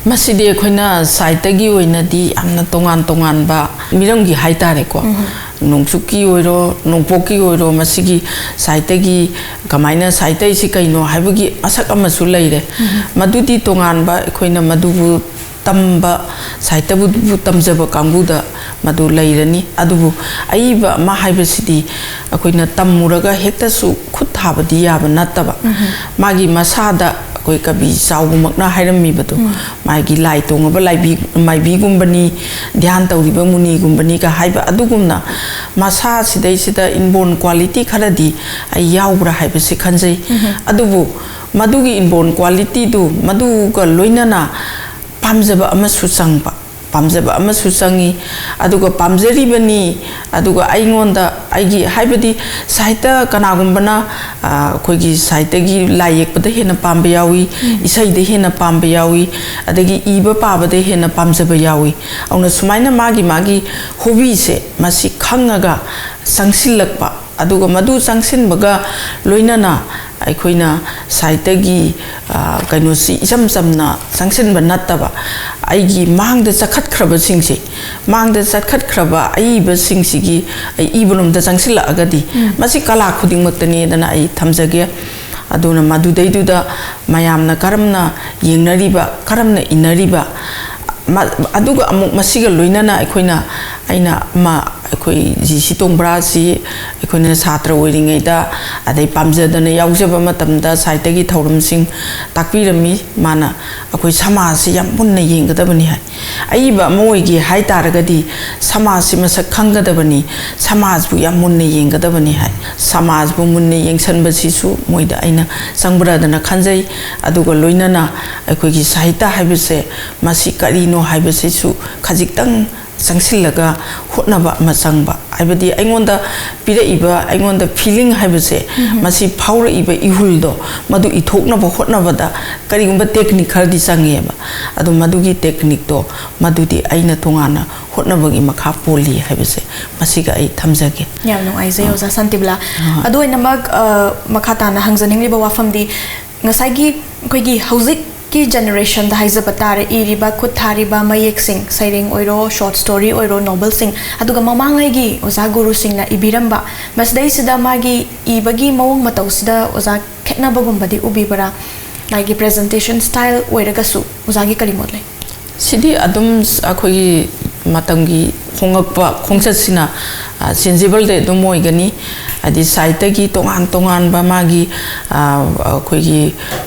ꯃꯁꯤꯗꯤ ꯑꯩꯈꯣꯏꯅ ꯁꯥꯍꯤꯇ꯭ꯌꯒꯤ ꯑꯣꯏꯅꯗꯤ ꯌꯥꯝꯅ ꯇꯣꯉꯥꯟ ꯇꯣꯉꯥꯟꯕ ꯃꯤꯔꯝꯒꯤ ꯍꯥꯏꯇꯥꯔꯦꯀꯣ, ꯅꯣꯡꯆꯨꯞꯀꯤ ꯑꯣꯏꯔꯣ, ꯅꯣꯡꯄꯣꯛꯀꯤ ꯑꯣꯏꯔꯣ, ꯃꯁꯤꯒꯤ ꯁꯥꯍꯤꯇ꯭ꯌꯒꯤ ꯀꯃꯥꯏꯅ, ꯁꯥꯍꯤꯇ꯭ꯌꯁꯤ ꯀꯩꯅꯣ ꯍꯥꯏꯕꯒꯤ ꯃꯁꯛ ꯑꯃꯁꯨ ꯂꯩꯔꯦ꯫ ꯃꯗꯨꯗꯤ ꯇꯣꯉꯥꯟꯕ, ꯑꯩꯈꯣꯏꯅ ꯃꯗꯨꯕꯨ ꯇꯝꯕ, ꯁꯥꯍꯤꯇ꯭ꯌꯕꯨ ꯇꯝꯖꯕ ꯀꯥꯡꯕꯨꯗ ꯃꯗꯨ ꯂꯩꯔꯅꯤ꯫ ꯑꯗꯨꯕꯨ ꯑꯏꯕ ꯑꯃ ꯍꯥꯏꯕꯁꯤꯗꯤ ꯑꯩꯈꯣꯏꯅ ꯇꯝꯃꯨꯔꯒ ꯍꯦꯛꯇꯁꯨ ꯈꯨꯠ ꯊꯥꯕꯗꯤ ꯌꯥꯕ ꯅꯠꯇꯕ, ꯃꯥꯒꯤ ꯃꯁꯥꯗ ꯑꯩꯈꯣꯏ ꯀꯕꯤ ꯆꯥꯎꯕꯃꯛꯅ ꯍꯥꯏꯔꯝꯃꯤꯕꯗꯣ, ꯃꯥꯒꯤ "ꯂꯥꯏ ꯇꯣꯡꯉꯕ ꯂꯥꯏꯕꯤ-, ꯃꯥꯏꯕꯤꯒꯨꯝꯕꯅꯤ, ꯙ꯭ꯌꯥꯟ ꯇꯧꯔꯤꯕ ꯃꯨꯅꯤꯒꯨꯝꯕꯅꯤꯒ" ꯍꯥꯏꯕ ꯑꯗꯨꯒꯨꯝꯅ ꯃꯁꯥꯁꯤꯗꯩꯁꯤꯗ inborn quality ꯈꯔꯗꯤ ꯑꯩ ꯌꯥꯎꯕ꯭ꯔꯥ ꯍꯥꯏꯕꯁꯤ ꯈꯟꯖꯩ꯫ ꯑꯗꯨꯕꯨ ꯃꯗꯨꯒꯤ inborn qualityꯗꯨ, ꯃꯗꯨꯒ ꯂꯣꯏꯅꯅ ꯄꯥꯝꯖꯕ ꯑꯃꯁꯨ ꯆꯪꯕ, ꯄꯥꯝꯖꯕ ꯑꯃꯁꯨ ꯆꯪꯉꯤ꯫ ꯑꯗꯨꯒ ꯄꯥꯝꯖꯔꯤꯕꯅꯤ, ꯑꯗꯨꯒ ꯑꯩꯉꯣꯟꯗ, ꯑꯩꯒꯤ ꯍꯥꯏꯕꯗꯤ, ꯁꯥꯍꯤꯇ꯭ꯌ ꯀꯅꯥꯒꯨꯝꯕꯅ, ꯑ, ꯑꯩꯈꯣꯏꯒꯤ ꯁꯥꯍꯤꯇ꯭ꯌꯒꯤ ꯂꯥꯏ ꯌꯦꯛꯄꯗ ꯍꯦꯟꯅ ꯄꯥꯝꯕ ꯌꯥꯎꯏ, ꯏꯁꯩꯗ ꯍꯦꯟꯅ ꯄꯥꯝꯕ ꯌꯥꯎꯏ, ꯑꯗꯒꯤ ꯏꯕ ꯄꯥꯕꯗ ꯍꯦꯟꯅ ꯄꯥꯝꯖꯕ ꯌꯥꯎꯏ꯫ ꯑꯗꯨꯅ ꯁꯨꯃꯥꯏꯅ ꯃꯥꯒꯤ ꯃꯥꯒꯤ hobbyꯁꯦ ꯃꯁꯤ ꯈꯪꯉꯒ ꯆꯪꯁꯤꯜꯂꯛꯄ, ꯑꯗꯨꯒ ꯃꯗꯨ ꯆꯪꯁꯤꯟꯕꯒ ꯂꯣꯏꯅꯅ ꯑꯩꯈꯣꯏꯅ ꯁꯥꯍꯤꯇ꯭ꯌꯒꯤ, ꯑ, ꯀꯩꯅꯣꯁꯤ ꯏꯆꯝ ꯆꯝꯅ ꯆꯪꯁꯤꯟꯕ ꯅꯠꯇꯕ, ꯑꯩꯒꯤ ꯃꯥꯡꯗ ꯆꯠꯈꯠꯈ꯭ꯔꯕꯁꯤꯡꯁꯦ, ꯃꯥꯡꯗ ꯆꯠꯈꯠꯈ꯭ꯔꯕ ꯑꯏꯕꯁꯤꯡꯁꯤꯒꯤ ꯑꯏꯕꯔꯣꯝꯗ ꯆꯪꯁꯤꯜꯂꯛꯑꯒꯗꯤ, ꯃꯁꯤ ꯀꯂꯥ ꯈꯨꯗꯤꯡꯃꯛꯇꯅꯦꯗꯅ ꯑꯩ ꯊꯝꯖꯒꯦ꯫ ꯑꯗꯨꯅ ꯃꯗꯨꯗꯩꯗꯨꯗ ꯃꯌꯥꯝꯅ ꯀꯔꯝꯅ ꯌꯦꯡꯅꯔꯤꯕ, ꯀꯔꯝꯅ ꯏꯟꯅꯔꯤꯕ, ꯃ-, ꯑꯗꯨꯒ ꯑꯃꯨꯛ ꯃꯁꯤꯒ ꯂꯣꯏꯅꯅ ꯑꯩꯈꯣꯏꯅ, ꯑꯩꯅ ꯑꯃ, ꯑꯩꯈꯣꯏ ꯖꯤ ꯁꯤ ꯇꯣꯡꯕ꯭ꯔꯥꯁꯤ ꯑꯩꯈꯣꯏꯅ ꯁꯥꯇ꯭ꯔ ꯑꯣꯏꯔꯤꯉꯩꯗ, ꯑꯗꯩ ꯄꯥꯝꯖꯗꯅ ꯌꯥꯎꯖꯕ ꯃꯇꯝꯗ ꯁꯥꯍꯤꯇ꯭ꯌꯒꯤ ꯊꯧꯔꯝꯁꯤꯡ ꯇꯥꯛꯄꯤꯔꯝꯃꯤ꯫ ꯃꯥꯅ ꯑꯩꯈꯣꯏ ꯁꯃꯥꯖꯁꯤ ꯌꯥꯝ ꯃꯨꯟꯅ ꯌꯦꯡꯒꯗꯕꯅꯤ ꯍꯥꯏ꯫ ꯑꯏꯕ ꯑꯃ ꯑꯣꯏꯒꯦ ꯍꯥꯏ ꯇꯥꯔꯒꯗꯤ ꯁꯃꯥꯖꯁꯤ ꯃꯁꯛ ꯈꯪꯒꯗꯕꯅꯤ, ꯁꯃꯥꯖꯕꯨ ꯌꯥꯝ ꯃꯨꯟꯅ ꯌꯦꯡꯒꯗꯕꯅꯤ ꯍꯥꯏ꯫ ꯁꯃꯥꯖꯕꯨ ꯃꯨꯟꯅ ꯌꯦꯡꯁꯟꯕꯁꯤꯁꯨ ꯃꯣꯏꯗ ꯑꯩꯅ ꯆꯪꯕ꯭ꯔꯥꯗꯅ ꯈꯟꯖꯩ꯫ ꯑꯗꯨꯒ ꯂꯣꯏꯅꯅ ꯑꯩꯈꯣꯏꯒꯤ ꯁꯥꯍꯤꯇ꯭ꯌ ꯍꯥꯏꯕꯁꯦ ꯃꯁꯤ ꯀꯔꯤꯅꯣ ꯍꯥꯏꯕꯁꯤꯁꯨ ꯈꯖꯤꯛꯇꯪ ꯆꯪꯁꯤꯜꯂꯒ ꯍꯣꯠꯅꯕ ꯑꯃ ꯆꯪꯕ, ꯍꯥꯏꯕꯗꯤ ꯑꯩꯉꯣꯟꯗ ꯄꯤꯔꯛꯏꯕ, ꯑꯩꯉꯣꯟꯗ feeling ꯍꯥꯏꯕꯁꯦ, ꯃꯁꯤ ꯐꯥꯎꯔꯛꯏꯕ ꯏꯍꯨꯜꯗꯣ, ꯃꯗꯨ ꯏꯊꯣꯛꯅꯕ ꯍꯣꯠꯅꯕꯗ ꯀꯔꯤꯒꯨꯝꯕ technique ꯈꯔꯗꯤ ꯆꯪꯉꯦꯕ꯫ ꯑꯗꯣ ꯃꯗꯨꯒꯤ techniqueꯇꯣ, ꯃꯗꯨꯗꯤ ꯑꯩꯅ ꯇꯣꯉꯥꯟꯅ ꯍꯣꯠꯅꯕꯒꯤ ꯃꯈꯥ ꯄꯣꯜꯂꯤ ꯍꯥꯏꯕꯁꯦ ꯃꯁꯤꯒ ꯑꯩ ꯊꯝꯖꯒꯦ꯫ ꯌꯥꯝ ꯅꯨꯡꯉꯥꯏꯖꯩ, ꯑꯣꯖꯥ ꯁꯥꯟꯇꯤꯕꯂꯥ꯫ ꯑꯗꯨ ꯑꯣꯏꯅꯃꯛ, ꯑ, ꯃꯈꯥ ꯇꯥꯅ ꯍꯪꯖꯅꯤꯡꯂꯤꯕ ꯋꯥꯐꯝꯗꯤ, ꯉꯁꯥꯏꯒꯤ ꯑꯩꯈꯣꯏꯒꯤ ꯍꯧꯖꯤꯛ ꯀꯤ ꯖꯦꯅꯦꯔꯦꯁꯟꯗ ꯍꯥꯏꯖꯕ ꯇꯥꯔꯦ, ꯏꯔꯤꯕ, ꯈꯨꯠ ꯊꯥꯔꯤꯕ ꯃꯌꯦꯛꯁꯤꯡ, ꯁꯩꯔꯦꯡ ꯑꯣꯏꯔꯣ, ꯁꯣꯔꯠ ꯁ꯭ꯇꯣꯔꯤ ꯑꯣꯏꯔꯣ, ꯅꯣꯕꯦꯜꯁꯤꯡ, ꯑꯗꯨꯒ ꯃꯃꯥꯡꯉꯩꯒꯤ ꯑꯣꯖꯥ ꯒꯨꯔꯨꯁꯤꯡꯅ ꯏꯕꯤꯔꯝꯕ, ꯃꯁꯤꯗꯩꯁꯤꯗ ꯃꯥꯒꯤ ꯏꯕꯒꯤ ꯃꯑꯣꯡ ꯃꯇꯧꯁꯤꯗ ꯑꯣꯖꯥ ꯈꯦꯠꯅꯕꯒꯨꯝꯕꯗꯤ ꯎꯕꯤꯕ꯭ꯔꯥ? ꯃꯥꯒꯤ ꯄ꯭ꯔꯖꯦꯟꯇꯦꯁꯟ ꯁ꯭ꯇꯥꯏꯜ ꯑꯣꯏꯔꯒꯁꯨ ꯑꯣꯖꯥꯒꯤ ꯀꯔꯤ ꯃꯣꯠ ꯂꯩ? ꯁꯤꯗꯤ ꯑꯗꯨꯝ ꯑꯩꯈꯣꯏꯒꯤ ꯃꯇꯝꯒꯤ ꯍꯣꯡꯂꯛꯄ ꯈꯣꯡꯆꯠꯁꯤꯅ ꯆꯦꯟꯖꯦꯕꯜꯗꯤ ꯑꯗꯨꯝ ꯑꯣꯏꯒꯅꯤ꯫ ꯍꯥꯏꯗꯤ ꯁꯥꯍꯤꯇ꯭ꯌꯒꯤ ꯇꯣꯉꯥꯟ ꯇꯣꯉꯥꯟꯕ ꯃꯥꯒꯤ ꯑꯩꯈꯣꯏꯒꯤ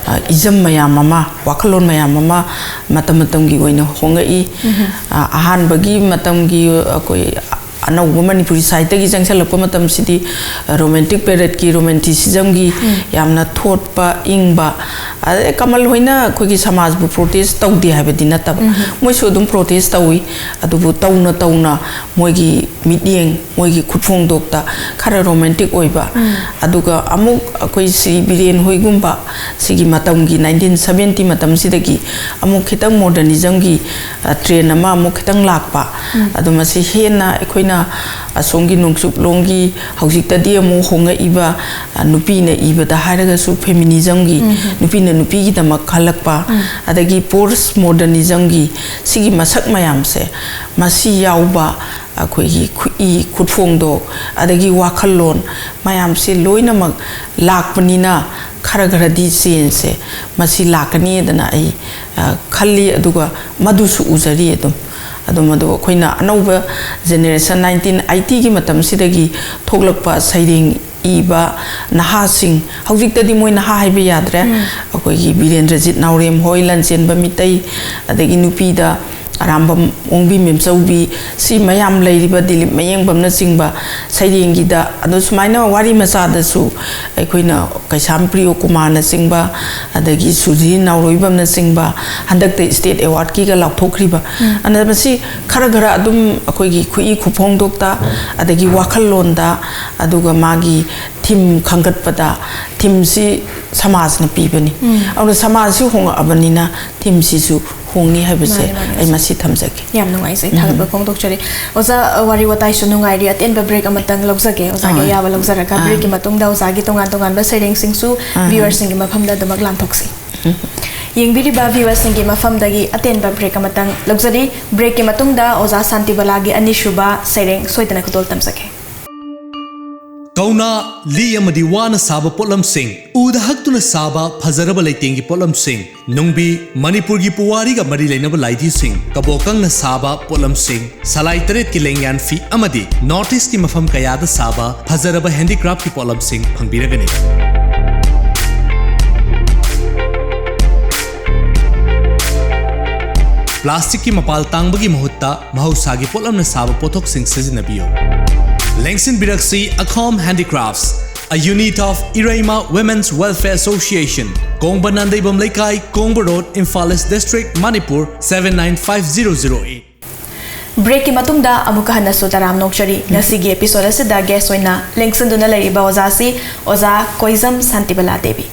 ꯏꯖꯝ ꯃꯌꯥꯝ ꯑꯃ, ꯋꯥꯈꯜꯂꯣꯟ ꯃꯌꯥꯝ ꯑꯃ ꯃꯇꯝ ꯃꯇꯝꯒꯤ ꯑꯣꯏꯅ ꯍꯣꯡꯂꯛꯏ꯫ ꯑꯍꯥꯟꯕꯒꯤ ꯃꯇꯝꯒꯤ ꯑꯩꯈꯣꯏ ꯑꯅꯧꯕ ꯃꯅꯤꯄꯨꯔꯤ ꯁꯥꯍꯤꯇ꯭ꯌꯒꯤ ꯆꯪꯁꯤꯜꯂꯛꯄ ꯃꯇꯝꯁꯤꯗꯤ ꯔꯣꯃꯦꯟꯇꯤꯛ ꯄꯦꯔꯦꯠꯀꯤ, ꯔꯣꯃꯦꯟꯇꯤꯁꯤꯖꯝꯒꯤ ꯌꯥꯝꯅ ꯊꯣꯠꯄ ꯏꯪꯕ, ꯑꯗꯩ ꯀꯃꯜ ꯍꯣꯏꯅ ꯑꯩꯈꯣꯏꯒꯤ ꯁꯃꯥꯖꯕꯨ ꯄ꯭ꯔꯣꯇꯦꯁ ꯇꯧꯗꯦ ꯍꯥꯏꯕꯗꯤ ꯅꯠꯇꯕ, ꯃꯣꯏꯁꯨ ꯑꯗꯨꯝ ꯄ꯭ꯔꯣꯇꯦꯁ ꯇꯧꯏ꯫ ꯑꯗꯨꯕꯨ ꯇꯧꯅ ꯇꯧꯅ ꯃꯣꯏꯒꯤ ꯃꯤꯠꯌꯦꯡ, ꯃꯣꯏꯒꯤ ꯈꯨꯠꯐꯣꯡꯗꯣꯛꯇ ꯈꯔ ꯔꯣꯃꯦꯟꯇꯤꯛ ꯑꯣꯏꯕ, ꯑꯗꯨꯒ ꯑꯃꯨꯛ ꯑꯩꯈꯣꯏ ꯁꯤ ꯕꯤꯔꯦꯟ ꯍꯣꯏꯒꯨꯝꯕ ꯁꯤꯒꯤ ꯃꯇꯝꯒꯤ ꯅꯥꯏꯟꯇꯤꯟ ꯁꯕꯦꯟꯇꯤ ꯃꯇꯝꯁꯤꯗꯒꯤ ꯑꯃꯨꯛ ꯈꯤꯇꯪ ꯃꯣꯗꯔꯅꯤꯖꯝꯒꯤ ꯇ꯭ꯔꯦꯟ ꯑꯃ ꯑꯃꯨꯛ ꯈꯤꯇꯪ ꯂꯥꯛꯄ꯫ ꯑꯗꯣ ꯃꯁꯤ ꯍꯦꯟꯅ ꯑꯩꯈꯣꯏꯅ ꯑꯁꯣꯝꯒꯤ ꯅꯣꯡꯆꯨꯞꯂꯣꯝꯒꯤ ꯍꯧꯖꯤꯛꯇꯗꯤ ꯑꯃꯨꯛ ꯍꯣꯡꯉꯛꯏꯕ, ꯅꯨꯄꯤꯅ ꯏꯕꯗ ꯍꯥꯏꯔꯒꯁꯨ ꯐꯦꯃꯤꯅꯤꯖꯝꯒꯤ, ꯅꯨꯄꯤꯅ ꯅꯨꯄꯤꯒꯤꯗꯃꯛ ꯈꯜꯂꯛꯄ, ꯑꯗꯒꯤ ꯄꯣꯁ ꯃꯣꯗꯔꯅꯤꯖꯝꯒꯤ ꯁꯤꯒꯤ ꯃꯁꯛ ꯃꯌꯥꯝꯁꯦ, ꯃꯁꯤ ꯌꯥꯎꯕ ꯑꯩꯈꯣꯏꯒꯤ ꯈꯨꯠꯏ ꯈꯨꯠꯐꯣꯡꯗꯣꯛ, ꯑꯗꯒꯤ ꯋꯥꯈꯜꯂꯣꯟ ꯃꯌꯥꯝꯁꯦ ꯂꯣꯏꯅꯃꯛ ꯂꯥꯛꯄꯅꯤꯅ ꯈꯔ ꯈꯔꯗꯤ ꯆꯦꯟꯖꯁꯦ ꯃꯁꯤ ꯂꯥꯛꯀꯅꯤꯗꯅ ꯑꯩ ꯈꯜꯂꯤ꯫ ꯑꯗꯨꯒ ꯃꯗꯨꯁꯨ ꯎꯖꯔꯤ ꯑꯗꯨꯝ꯫ ꯑꯗꯨꯝ ꯑꯗꯨ ꯑꯩꯈꯣꯏꯅ ꯑꯅꯧꯕ ꯖꯦꯅꯦꯔꯦꯁꯟ ꯅꯥꯏꯟꯇꯤꯟ ꯑꯩꯠꯇꯤꯒꯤ ꯃꯇꯝꯁꯤꯗꯒꯤ ꯊꯣꯛꯂꯛꯄ ꯁꯩꯔꯦꯡ ꯏꯕ ꯅꯍꯥꯁꯤꯡ, ꯍꯧꯖꯤꯛꯇꯗꯤ ꯃꯣꯏ ꯅꯍꯥ ꯍꯥꯏꯕ ꯌꯥꯗ꯭ꯔꯦ, ꯑꯩꯈꯣꯏꯒꯤ ꯕꯤꯔꯦꯟꯗ꯭ꯔꯖꯤꯠ ꯅꯥꯎꯔꯦꯝ ꯍꯣꯏ, ꯂꯟꯆꯦꯟꯕ ꯃꯤꯇꯩ, ꯑꯗꯒꯤ ꯅꯨꯄꯤꯗ ꯑꯔꯥꯝꯕꯝ ꯑꯣꯡꯕꯤ ꯃꯦꯝꯆꯧꯕꯤ, ꯁꯤ ꯃꯌꯥꯝ ꯂꯩꯔꯤꯕ ꯗꯤꯂꯤꯞ ꯃꯌꯦꯡꯕꯝꯅꯆꯤꯡꯕ ꯁꯩꯔꯦꯡꯒꯤꯗ, ꯑꯗꯣ ꯁꯨꯃꯥꯏꯅ ꯋꯥꯔꯤ ꯃꯆꯥꯗꯁꯨ ꯑꯩꯈꯣꯏꯅ ꯀꯩꯁꯥꯝ ꯄ꯭ꯔꯤꯌꯣ ꯀꯨꯃꯥꯔꯅꯆꯤꯡꯕ, ꯑꯗꯒꯤ ꯁꯨꯙꯤꯔ ꯅꯥꯎꯔꯣꯏꯕꯝꯅꯆꯤꯡꯕ ꯍꯟꯗꯛꯇ ꯁ꯭ꯇꯦꯠ ꯑꯦꯋꯥꯔꯗꯀꯤꯒ ꯂꯥꯎꯊꯣꯛꯈ꯭ꯔꯤꯕ꯫ ꯑꯗ ꯃꯁꯤ ꯈꯔ ꯈꯔ ꯑꯗꯨꯝ ꯑꯩꯈꯣꯏꯒꯤ ꯈꯨꯠꯏ ꯈꯨꯐꯣꯡꯗꯣꯛꯇ, ꯑꯗꯒꯤ ꯋꯥꯈꯜꯂꯣꯟꯗ, ꯑꯗꯨꯒ ꯃꯥꯒꯤ ꯊꯤꯝ ꯈꯟꯒꯠꯄꯗ, ꯊꯤꯝꯁꯤ ꯁꯃꯥꯖꯅ ꯄꯤꯕꯅꯤ꯫ ꯑꯗꯨꯅ ꯁꯃꯥꯖꯁꯤ ꯍꯣꯡꯉꯛꯑꯕꯅꯤꯅ ꯊꯤꯝꯁꯤꯁꯨ ꯍꯣꯡꯅꯤ ꯍꯥꯏꯕꯁꯦ ꯃꯥꯅꯦ, ꯃꯥꯅꯦ, ꯑꯩ ꯃꯁꯤ ꯊꯝꯖꯒꯦ꯫ ꯌꯥꯝ ꯅꯨꯡꯉꯥꯏꯖꯩ, ꯊꯥꯒꯠꯄ ꯐꯣꯡꯗꯣꯛꯆꯔꯤ꯫ ꯑꯣꯖꯥ, ꯋꯥꯔꯤ ꯋꯥꯇꯥꯏꯁꯨ ꯅꯨꯡꯉꯥꯏꯔꯤ, ꯑꯇꯦꯟꯕ ꯕ꯭ꯔꯦꯛ ꯑꯃꯇꯪ ꯂꯧꯖꯒꯦ, ꯑꯣꯖꯥꯒꯤ ꯑꯥ꯫ ꯑꯌꯥꯕ ꯂꯧꯖꯔꯒ꯫ ꯑꯥ꯫ ꯕ꯭ꯔꯦꯛꯀꯤ ꯃꯇꯨꯡꯗ ꯑꯣꯖꯥꯒꯤ ꯇꯣꯉꯥꯟ ꯇꯣꯉꯥꯟꯕ ꯁꯩꯔꯦꯡꯁꯤꯡꯁꯨ ꯑꯥ꯫ ꯚ꯭ꯌꯨꯋꯔꯁꯤꯡꯒꯤ ꯃꯐꯝꯗ ꯑꯗꯨꯃꯛ ꯂꯥꯟꯊꯣꯛꯁꯤ꯫ ꯌꯦꯡꯕꯤꯔꯤꯕ ꯚ꯭ꯌꯨꯋꯔꯁꯤꯡꯒꯤ ꯃꯐꯝꯗꯒꯤ ꯑꯇꯦꯟꯕ ꯕ꯭ꯔꯦꯛ ꯑꯃꯇꯪ ꯂꯧꯖꯔꯤ꯫ ꯕ꯭ꯔꯦꯛꯀꯤ ꯃꯇꯨꯡꯗ ꯑꯣꯖꯥ ꯁꯥꯟꯇꯤꯕꯂꯥꯒꯤ ꯑꯅꯤꯁꯨꯕ ꯁꯩꯔꯦꯡ ꯁꯣꯏꯗꯅ ꯈꯨꯗꯣꯜ ꯇꯝꯖꯒꯦ꯫ ꯀꯧꯅꯥ, ꯂꯤ ꯑꯃꯗꯤ ꯋꯥꯅ ꯁꯥꯕ ꯄꯣꯠꯂꯝꯁꯤꯡ, ꯎꯗ ꯍꯛꯇꯨꯅ ꯁꯥꯕ ꯐꯖꯔꯕ ꯂꯩꯇꯦꯡꯒꯤ ꯄꯣꯠꯂꯝꯁꯤꯡ, ꯅꯨꯡꯕꯤ, ꯃꯅꯤꯄꯨꯔꯒꯤ ꯄꯨꯋꯥꯔꯤꯒ ꯃꯔꯤ ꯂꯩꯅꯕ ꯂꯥꯏꯙꯤꯁꯤꯡ, ꯀꯕꯣꯀꯪꯅ ꯁꯥꯕ ꯄꯣꯠꯂꯝꯁꯤꯡ, ꯁꯂꯥꯏ ꯇꯔꯦꯠꯀꯤ ꯂꯦꯡꯌꯥꯟ ꯐꯤ ꯑꯃꯗꯤ ꯅꯣꯔꯠ ꯏꯁꯀꯤ ꯃꯐꯝ ꯀꯌꯥꯗ ꯁꯥꯕ ꯐꯖꯔꯕ ꯍꯦꯟꯗꯤꯀ꯭ꯔꯥꯐꯀꯤ ꯄꯣꯠꯂꯝꯁꯤꯡ ꯐꯪꯕꯤꯔꯒꯅꯤ꯫ ꯄ꯭ꯂꯥꯁꯇꯤꯛꯀꯤ ꯃꯄꯥꯜ ꯇꯥꯡꯕꯒꯤ ꯃꯍꯨꯠꯇ ꯃꯍꯧꯁꯥꯒꯤ ꯄꯣꯠꯂꯝꯅ ꯁꯥꯕ ꯄꯣꯠꯊꯣꯛꯁꯤꯡ ꯁꯤꯖꯤꯟꯅꯕꯤꯌꯨ꯫ ꯂꯦꯡꯁꯤꯟꯕꯤꯔꯛꯁꯤ ꯑꯈꯣꯝ Handicrafts, a unit of Ireima Women's Welfare Association, Kongba Nandeibam Leikai, Kongba road, Imphal east district, Manipur, seven nine five zero zero eight꯫ ꯕ꯭ꯔꯦꯛꯀꯤ ꯃꯇꯨꯡꯗ ꯑꯃꯨꯛꯀ ꯍꯟꯅꯁꯨ ꯇꯔꯥꯝꯅ ꯑꯣꯛꯆꯔꯤ꯫ ꯉꯁꯤꯒꯤ ꯑꯦꯄꯤꯁꯣꯗ ꯑꯁꯤꯗ ꯒꯦꯁ ꯑꯣꯏꯅ ꯂꯦꯡꯁꯤꯟꯗꯨꯅ ꯂꯩꯔꯤꯕ ꯑꯣꯖꯥꯁꯤ ꯑꯣꯖꯥ ꯀꯣꯏꯖꯝ ꯁꯥꯟꯇꯤꯕꯂꯥ ꯗꯦꯕꯤ꯫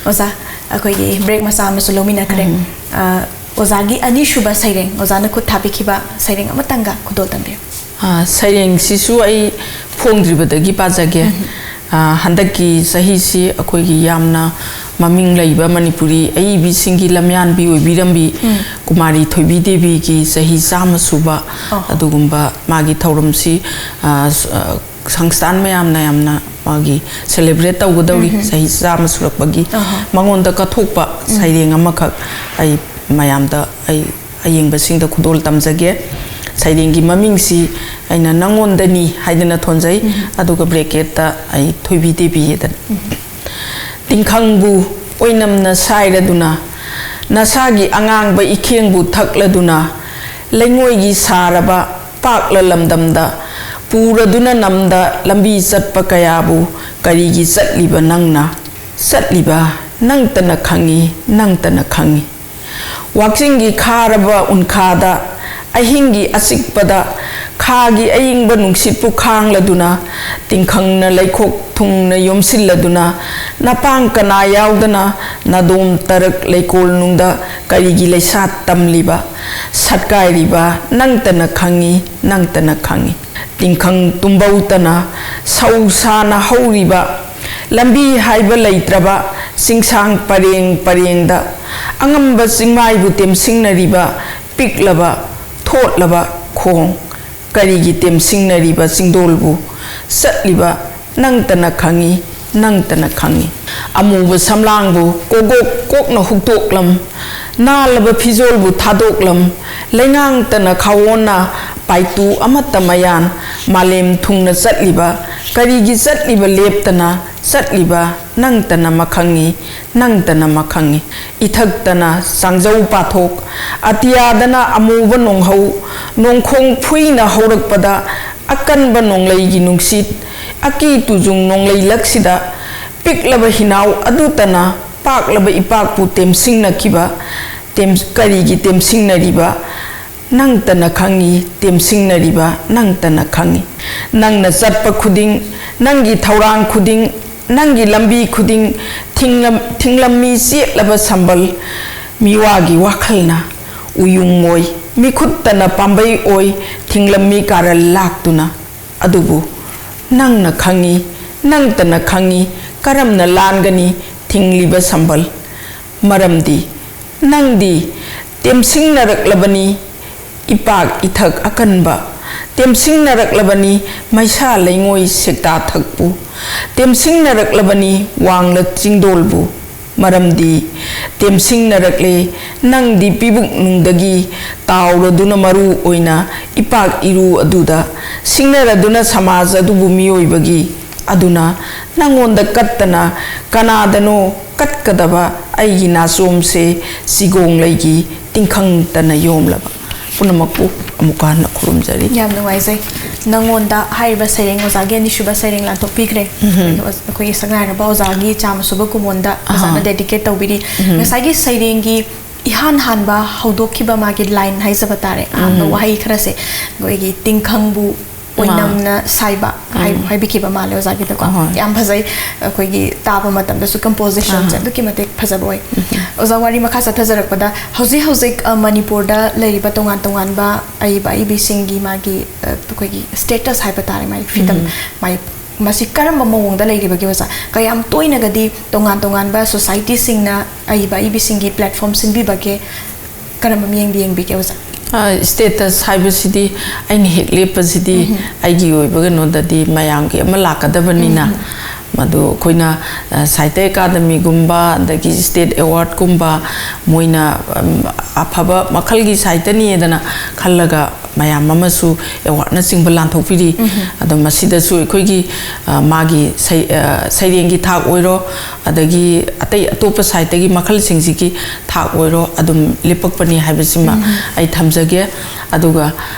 ꯑꯣꯖꯥ, ꯑꯩꯈꯣꯏꯒꯤ ꯕ꯭ꯔꯦꯛ ꯃꯆꯥ ꯑꯃꯁꯨ ꯂꯧꯃꯤꯟꯅꯈ꯭ꯔꯦ꯫ ꯎꯝ꯫ ꯑ, ꯑꯣꯖꯥꯒꯤ ꯑꯅꯤꯁꯨꯕ ꯁꯩꯔꯦꯡ, ꯑꯣꯖꯥꯅ ꯈꯨꯠ ꯊꯥꯕꯤꯈꯤꯕ ꯁꯩꯔꯦꯡ ꯑꯃꯇꯪꯒ ꯈꯨꯗꯣꯜ ꯇꯝꯕꯤꯌꯨ꯫ ꯑ, ꯁꯩꯔꯦꯡꯁꯤꯁꯨ ꯑꯩ ꯐꯣꯡꯗ꯭ꯔꯤꯕꯗꯒꯤ ꯄꯥꯖꯒꯦ꯫ ꯎꯝ꯫ ꯑ, ꯍꯟꯗꯛꯀꯤ ꯆꯍꯤꯁꯤ ꯑꯩꯈꯣꯏꯒꯤ ꯌꯥꯝꯅ ꯃꯃꯤꯡ ꯂꯩꯕ ꯃꯅꯤꯄꯨꯔꯤ ꯑꯏꯕꯤꯁꯤꯡꯒꯤ ꯂꯝꯌꯥꯟꯕꯤ ꯑꯣꯏꯕꯤꯔꯝꯕꯤ ꯎꯝ꯫ ꯀꯨꯃꯥꯔꯤ ꯊꯣꯏꯕꯤ ꯗꯦꯕꯤꯒꯤ ꯆꯍꯤ ꯆꯥꯝꯃ ꯁꯨꯕ ꯑꯣ꯫ ꯑꯗꯨꯒꯨꯝꯕ ꯃꯥꯒꯤ ꯊꯧꯔꯝꯁꯤ, ꯑ, ꯁ-, ꯑ, ꯁꯪꯁꯊꯥꯟ ꯃꯌꯥꯝꯅ ꯌꯥꯝꯅ ꯃꯥꯒꯤ ꯁꯦꯂꯦꯕ꯭ꯔꯦꯠ ꯇꯧꯒꯗꯧꯔꯤ, ꯎꯝ꯫ ꯆꯍꯤ ꯆꯥꯝꯃ ꯁꯨꯔꯛꯄꯒꯤ ꯑꯍꯥ꯫ ꯃꯉꯣꯟꯗ ꯀꯠꯊꯣꯛꯄ ꯎꯝ꯫ ꯁꯩꯔꯦꯡ ꯑꯃꯈꯛ ꯑꯩ ꯃꯌꯥꯝꯗ, ꯑꯩ ꯑꯌꯦꯡꯕꯁꯤꯡꯗ ꯈꯨꯗꯣꯜ ꯇꯝꯖꯒꯦ꯫ ꯁꯩꯔꯦꯡꯒꯤ ꯃꯃꯤꯡꯁꯤ ꯑꯩꯅ "ꯅꯪꯉꯣꯟꯗꯅꯤ" ꯍꯥꯏꯗꯅ ꯊꯣꯟꯖꯩ, ꯎꯝ꯫ ꯑꯗꯨꯒ ꯕ꯭ꯔꯦꯀꯦꯠꯇ ꯑꯩ "ꯊꯣꯏꯕꯤ ꯗꯦꯕꯤ" ꯍꯥꯏꯗꯅ꯫ ꯎꯝ꯫ ꯇꯤꯡꯈꯪꯕꯨ ꯑꯣꯏꯅꯝꯅ ꯁꯥꯏꯔꯗꯨꯅ, ꯅꯁꯥꯒꯤ ꯑꯉꯥꯡꯕ ꯏꯈꯦꯡꯕꯨ ꯊꯛꯂꯗꯨꯅ, ꯂꯩꯉꯣꯏꯒꯤ ꯁꯥꯔꯕ ꯄꯥꯛꯂ ꯂꯝꯗꯝꯗ ꯄꯨꯔꯗꯨꯅ ꯅꯝꯗ ꯂꯝꯕꯤ ꯆꯠꯄ ꯀꯌꯥꯕꯨ ꯀꯔꯤꯒꯤ ꯆꯠꯂꯤꯕ ꯅꯪꯅ? ꯆꯠꯂꯤꯕ ꯅꯪꯇꯅ ꯈꯪꯏ, ꯅꯪꯇꯅ ꯈꯪꯏ꯫ ꯋꯥꯛꯆꯤꯡꯒꯤ ꯈꯥꯔꯕ ꯎꯟꯈꯥꯗ, ꯑꯍꯤꯡꯒꯤ ꯑꯆꯤꯛꯄꯗ, ꯈꯥꯒꯤ ꯑꯏꯪꯕ ꯅꯨꯡꯁꯤꯠꯄꯨ ꯈꯥꯡꯂꯗꯨꯅ, ꯇꯤꯡꯈꯪꯅ ꯂꯩꯈꯣꯛ ꯊꯨꯡꯅ ꯌꯣꯝꯁꯤꯜꯂꯗꯨꯅ, ꯅꯄꯥꯡ ꯀꯅꯥ ꯌꯥꯎꯗꯅ ꯅꯥꯗꯣꯝ ꯇꯔꯛ ꯂꯩꯀꯣꯜꯅꯨꯡꯗ ꯀꯔꯤꯒꯤ ꯂꯩꯁꯥ ꯇꯝꯂꯤꯕ? ꯁꯠꯀꯥꯏꯔꯤꯕ ꯅꯪꯇꯅ ꯈꯪꯏ, ꯅꯪꯇꯅ ꯈꯪꯏ꯫ ꯇꯤꯡꯈꯪ ꯇꯨꯝꯕꯧꯇꯅ ꯁꯧ ꯁꯥꯅ ꯍꯧꯔꯤꯕ, ꯂꯝꯕꯤ ꯍꯥꯏꯕ ꯂꯩꯇ꯭ꯔꯕ, ꯆꯤꯡꯁꯥꯡ ꯄꯔꯦꯡ ꯄꯔꯦꯡꯗ ꯑꯉꯝꯕ ꯆꯤꯡꯃꯥꯏꯕꯨ ꯇꯦꯝꯁꯤꯡꯅꯔꯤꯕ ꯄꯤꯛꯂꯕ ꯊꯣꯠꯂꯕ ꯈꯣꯡ꯫ ꯀꯔꯤꯒꯤ ꯇꯦꯝꯁꯤꯡꯅꯔꯤꯕ ꯆꯤꯡꯗꯣꯜꯕꯨ ꯆꯠꯂꯤꯕ ꯅꯪꯇꯅ ꯈꯪꯏ, ꯅꯪꯇꯅ ꯈꯪꯏ꯫ ꯑꯃꯨꯕ ꯁꯝꯂꯥꯡꯕꯨ ꯀꯣꯒꯣꯛ ꯀꯣꯛꯅ ꯍꯨꯛꯇꯣꯛꯂꯝ, ꯅꯥꯜꯂꯕ ꯐꯤꯖꯣꯜꯕꯨ ꯊꯥꯗꯣꯛꯂꯝ, ꯂꯩꯉꯥꯡꯇꯅ ꯈꯥꯋꯣꯟꯅ ꯄꯥꯏꯇꯨ ꯑꯃꯠꯇ ꯃꯌꯥꯟ, ꯃꯥꯂꯦꯝ ꯊꯨꯡꯅ ꯆꯠꯂꯤꯕ, ꯀꯔꯤꯒꯤ ꯆꯠꯂꯤꯕ ꯂꯦꯞꯇꯅ ꯆꯠꯂꯤꯕ ꯅꯪꯇꯅ ꯃꯈꯪꯉꯤ, ꯅꯪꯇꯅ ꯃꯈꯪꯉꯤ꯫ ꯏꯊꯛꯇꯅ ꯆꯥꯡꯖꯧ ꯄꯥꯊꯣꯛ, ꯑꯇꯤꯌꯥꯗꯅ ꯑꯃꯨꯕ ꯅꯣꯡꯍꯧ, ꯅꯣꯡꯈꯣꯡ ꯐꯨꯏꯅ ꯍꯧꯔꯛꯄꯗ ꯑꯀꯟꯕ ꯅꯣꯡꯂꯩꯒꯤ ꯅꯨꯡꯁꯤꯠ, ꯑꯀꯤ ꯇꯨꯖꯨꯡ ꯅꯣꯡꯂꯩ ꯂꯛꯁꯤꯗ ꯄꯤꯛꯂꯕ ꯍꯤꯅꯥꯎ ꯑꯗꯨꯇꯅ ꯄꯥꯛꯂꯕ ꯏꯄꯥꯛꯄꯨ ꯇꯦꯝꯁꯤꯡꯅꯈꯤꯕ, ꯇꯦꯝ-, ꯀꯔꯤꯒꯤ ꯇꯦꯝꯁꯤꯡꯅꯔꯤꯕ? ꯅꯪꯇꯅ ꯈꯪꯏ, ꯇꯦꯝꯁꯤꯡꯅꯔꯤꯕ ꯅꯪꯇꯅ ꯈꯪꯏ꯫ ꯅꯪꯅ ꯆꯠꯄ ꯈꯨꯗꯤꯡ, ꯅꯪꯒꯤ ꯊꯧꯔꯥꯡ ꯈꯨꯗꯤꯡ, ꯅꯪꯒꯤ ꯂꯝꯕꯤ ꯈꯨꯗꯤꯡ ꯊꯤꯡꯂꯝ-, ꯊꯤꯡꯂꯝꯃꯤ ꯆꯦꯠꯂꯕ ꯁꯝꯕꯜ꯫ ꯃꯤꯋꯥꯒꯤ ꯋꯥꯈꯜꯅ ꯎꯌꯨꯡ ꯑꯣꯏ, ꯃꯤꯈꯨꯠꯇꯅ ꯄꯥꯝꯕꯩ ꯑꯣꯏ, ꯊꯤꯡꯂꯝꯃꯤ ꯀꯥꯔꯜ ꯂꯥꯛꯇꯨꯅ꯫ ꯑꯗꯨꯕꯨ ꯅꯪꯅ ꯈꯪꯏ, ꯅꯪꯇꯅ ꯈꯪꯏ, ꯀꯔꯝꯅ ꯂꯥꯟꯒꯅꯤ ꯊꯤꯡꯂꯤꯕ ꯁꯝꯕꯜ? ꯃꯔꯝꯗꯤ ꯅꯪꯗꯤ ꯇꯦꯝꯁꯤꯡꯅꯔꯛꯂꯕꯅꯤ ꯏꯄꯥꯛ ꯏꯊꯛ ꯑꯀꯟꯕ, ꯇꯦꯝꯁꯤꯡꯅꯔꯛꯂꯕꯅꯤ ꯃꯩꯁꯥ ꯂꯩꯉꯣꯏ ꯁꯦꯛꯇꯥ ꯊꯛꯄꯨ, ꯇꯦꯝꯁꯤꯡꯅꯔꯛꯂꯕꯅꯤ ꯋꯥꯡꯂꯛ ꯆꯤꯡꯗꯣꯜꯕꯨ꯫ ꯃꯔꯝꯗꯤ ꯇꯦꯝꯁꯤꯡꯅꯔꯛꯂꯦ ꯅꯪꯗꯤ ꯄꯤꯕꯨꯛ ꯅꯨꯡꯗꯒꯤ ꯇꯥꯎꯔꯗꯨꯅ ꯃꯔꯨ ꯑꯣꯏꯅ ꯏꯄꯥꯛ ꯏꯔꯨ ꯑꯗꯨꯗ ꯁꯤꯡꯅꯔꯗꯨꯅ ꯁꯃꯥꯖ ꯑꯗꯨꯕꯨ ꯃꯤꯑꯣꯏꯕꯒꯤ꯫ ꯑꯗꯨꯅ ꯅꯪꯉꯣꯟꯗ ꯀꯠꯇꯅ ꯀꯅꯥꯗꯅꯣ ꯀꯠꯀꯗꯕ ꯑꯩꯒꯤ ꯅꯥꯆꯣꯝꯁꯦ ꯆꯤꯒꯣꯡꯂꯩꯒꯤ ꯇꯤꯡꯈꯪꯇꯅ ꯌꯣꯝꯂꯕ꯫ ꯄꯨꯝꯅꯃꯛꯄꯨ ꯑꯃꯨꯛꯀ ꯍꯟꯅ ꯈꯨꯔꯨꯝꯖꯔꯤ꯫ ꯌꯥꯝ ꯅꯨꯡꯉꯥꯏꯖꯩ꯫ ꯅꯪꯉꯣꯟꯗ ꯍꯥꯏꯔꯤꯕ ꯁꯩꯔꯦꯡ ꯑꯣꯖꯥꯒꯤ ꯑꯅꯤꯁꯨꯕ ꯁꯩꯔꯦꯡ ꯂꯥꯟꯊꯣꯛꯄꯤꯈ꯭ꯔꯦ꯫ ꯑꯩꯈꯣꯏꯒꯤ ꯁꯛꯅꯥꯏꯔꯕ ꯑꯣꯖꯥꯒꯤ ꯆꯥꯝꯃ ꯁꯨꯕ ꯀꯨꯃꯣꯟꯗ ꯑꯣꯖꯥꯅ ꯑꯍꯥ꯫ Dedicate ꯇꯧꯕꯤꯔꯤ꯫ ꯉꯁꯥꯏꯒꯤ ꯁꯩꯔꯦꯡꯒꯤ ꯏꯍꯥꯟ ꯍꯥꯟꯕ ꯍꯧꯗꯣꯛꯈꯤꯕ ꯃꯥꯒꯤ line ꯍꯥꯏꯖꯕ ꯇꯥꯔꯦ, ꯑꯍꯥꯟꯕ ꯋꯥꯍꯩ ꯈꯔꯁꯦ ꯑꯩꯈꯣꯏꯒꯤ ꯇꯤꯡꯈꯪꯕꯨ ꯃꯥ꯫ ꯑꯣꯏꯅꯝꯅ ꯁꯥꯏꯕ ꯍꯥꯏ-, ꯍꯥꯏꯕꯤꯈꯤꯕ ꯃꯥꯜꯂꯦ ꯑꯣꯖꯥꯒꯤꯗꯀꯣ꯫ ꯑꯍꯣꯏ꯫ ꯌꯥꯝ ꯐꯖꯩ꯫ ꯑꯩꯈꯣꯏꯒꯤ ꯇꯥꯕ ꯃꯇꯝꯗꯁꯨ composition ꯁꯦ ꯑꯍꯥ꯫ ꯑꯗꯨꯛꯀꯤ ꯃꯇꯤꯛ ꯐꯖꯕ ꯑꯣꯏ꯫ ꯑꯣꯖꯥ, ꯋꯥꯔꯤ ꯃꯈꯥ ꯆꯠꯊꯖꯔꯛꯄꯗ ꯍꯧꯖꯤꯛ ꯍꯧꯖꯤꯛ, ꯑ, ꯃꯅꯤꯄꯨꯔꯗ ꯂꯩꯔꯤꯕ ꯇꯣꯉꯥꯟ ꯇꯣꯉꯥꯟꯕ ꯑꯏꯕ ꯑꯏꯕꯤꯁꯤꯡꯒꯤ ꯃꯥꯒꯤ, ꯑ, ꯑꯩꯈꯣꯏꯒꯤ status ꯍꯥꯏꯕ ꯇꯥꯔꯦ, ꯃꯥꯒꯤ ꯐꯤꯕꯝ, ꯃꯥꯒꯤ ꯃꯁꯤ ꯀꯔꯝꯕ ꯃꯑꯣꯡꯗ ꯂꯩꯔꯤꯕꯒꯦ ꯑꯣꯖꯥ? ꯀꯌꯥꯝ ꯇꯣꯏꯅꯒꯗꯤ ꯇꯣꯉꯥꯟ ꯇꯣꯉꯥꯟꯕ ꯁꯣꯁꯥꯏꯇꯤꯁꯤꯡꯅ ꯑꯏꯕ ꯑꯏꯕꯤꯁꯤꯡꯒꯤ ꯄ꯭ꯂꯦꯠꯐꯣꯝ ꯁꯤꯟꯕꯤꯕꯒꯦ? ꯀꯔꯝꯕ ꯃꯤꯠꯌꯦꯡꯗ ꯌꯦꯡꯕꯤꯒꯦ ꯑꯣꯖꯥ? ꯁ꯭ꯇꯦꯇꯁ ꯍꯥꯏꯕꯁꯤꯗꯤ ꯑꯩꯅ ꯍꯦꯛ ꯂꯦꯞꯄꯁꯤꯗꯤ ꯑꯩꯒꯤ ꯑꯣꯏꯕ ꯀꯩꯅꯣꯗꯗꯤ ꯃꯌꯥꯝꯒꯤ ꯑꯃ ꯂꯥꯛꯀꯗꯕꯅꯤꯅ, ꯃꯗꯨ ꯑꯩꯈꯣꯏꯅ ꯁꯥꯍꯤꯇ꯭ꯌ ꯑꯦꯀꯥꯗꯃꯤꯒꯨꯝꯕ ꯑꯗꯒꯤ ꯁ꯭ꯇꯦꯠ ꯑꯦꯋꯥꯔꯗꯀꯨꯝꯕ ꯃꯣꯏꯅ ꯑꯐꯕ ꯃꯈꯜꯒꯤ ꯁꯥꯍꯤꯇ꯭ꯌꯅꯤꯗꯅ ꯈꯜꯂꯒ ꯃꯌꯥꯝ ꯑꯃꯁꯨ ꯑꯦꯋꯥꯔꯗꯅꯆꯤꯡꯕ ꯂꯥꯟꯊꯣꯛꯄꯤꯔꯤ꯫ ꯑꯗꯣ ꯃꯁꯤꯗꯁꯨ ꯑꯩꯈꯣꯏꯒꯤ ꯃꯥꯒꯤ ꯁꯩꯔꯦꯡꯒꯤ ꯊꯥꯛ ꯑꯣꯏꯔꯣ, ꯑꯗꯒꯤ ꯑꯇꯩ ꯑꯇꯣꯞꯄ ꯁꯥꯍꯤꯇ꯭ꯌꯒꯤ ꯃꯈꯜꯁꯤꯡꯁꯤꯒꯤ ꯊꯥꯛ ꯑꯣꯏꯔꯣ, ꯑꯗꯨꯝ ꯂꯦꯞꯄꯛꯄꯅꯤ ꯍꯥꯏꯕꯁꯤꯃ ꯑꯩ ꯊꯝꯖꯒꯦ꯫ ꯑꯗꯨꯒ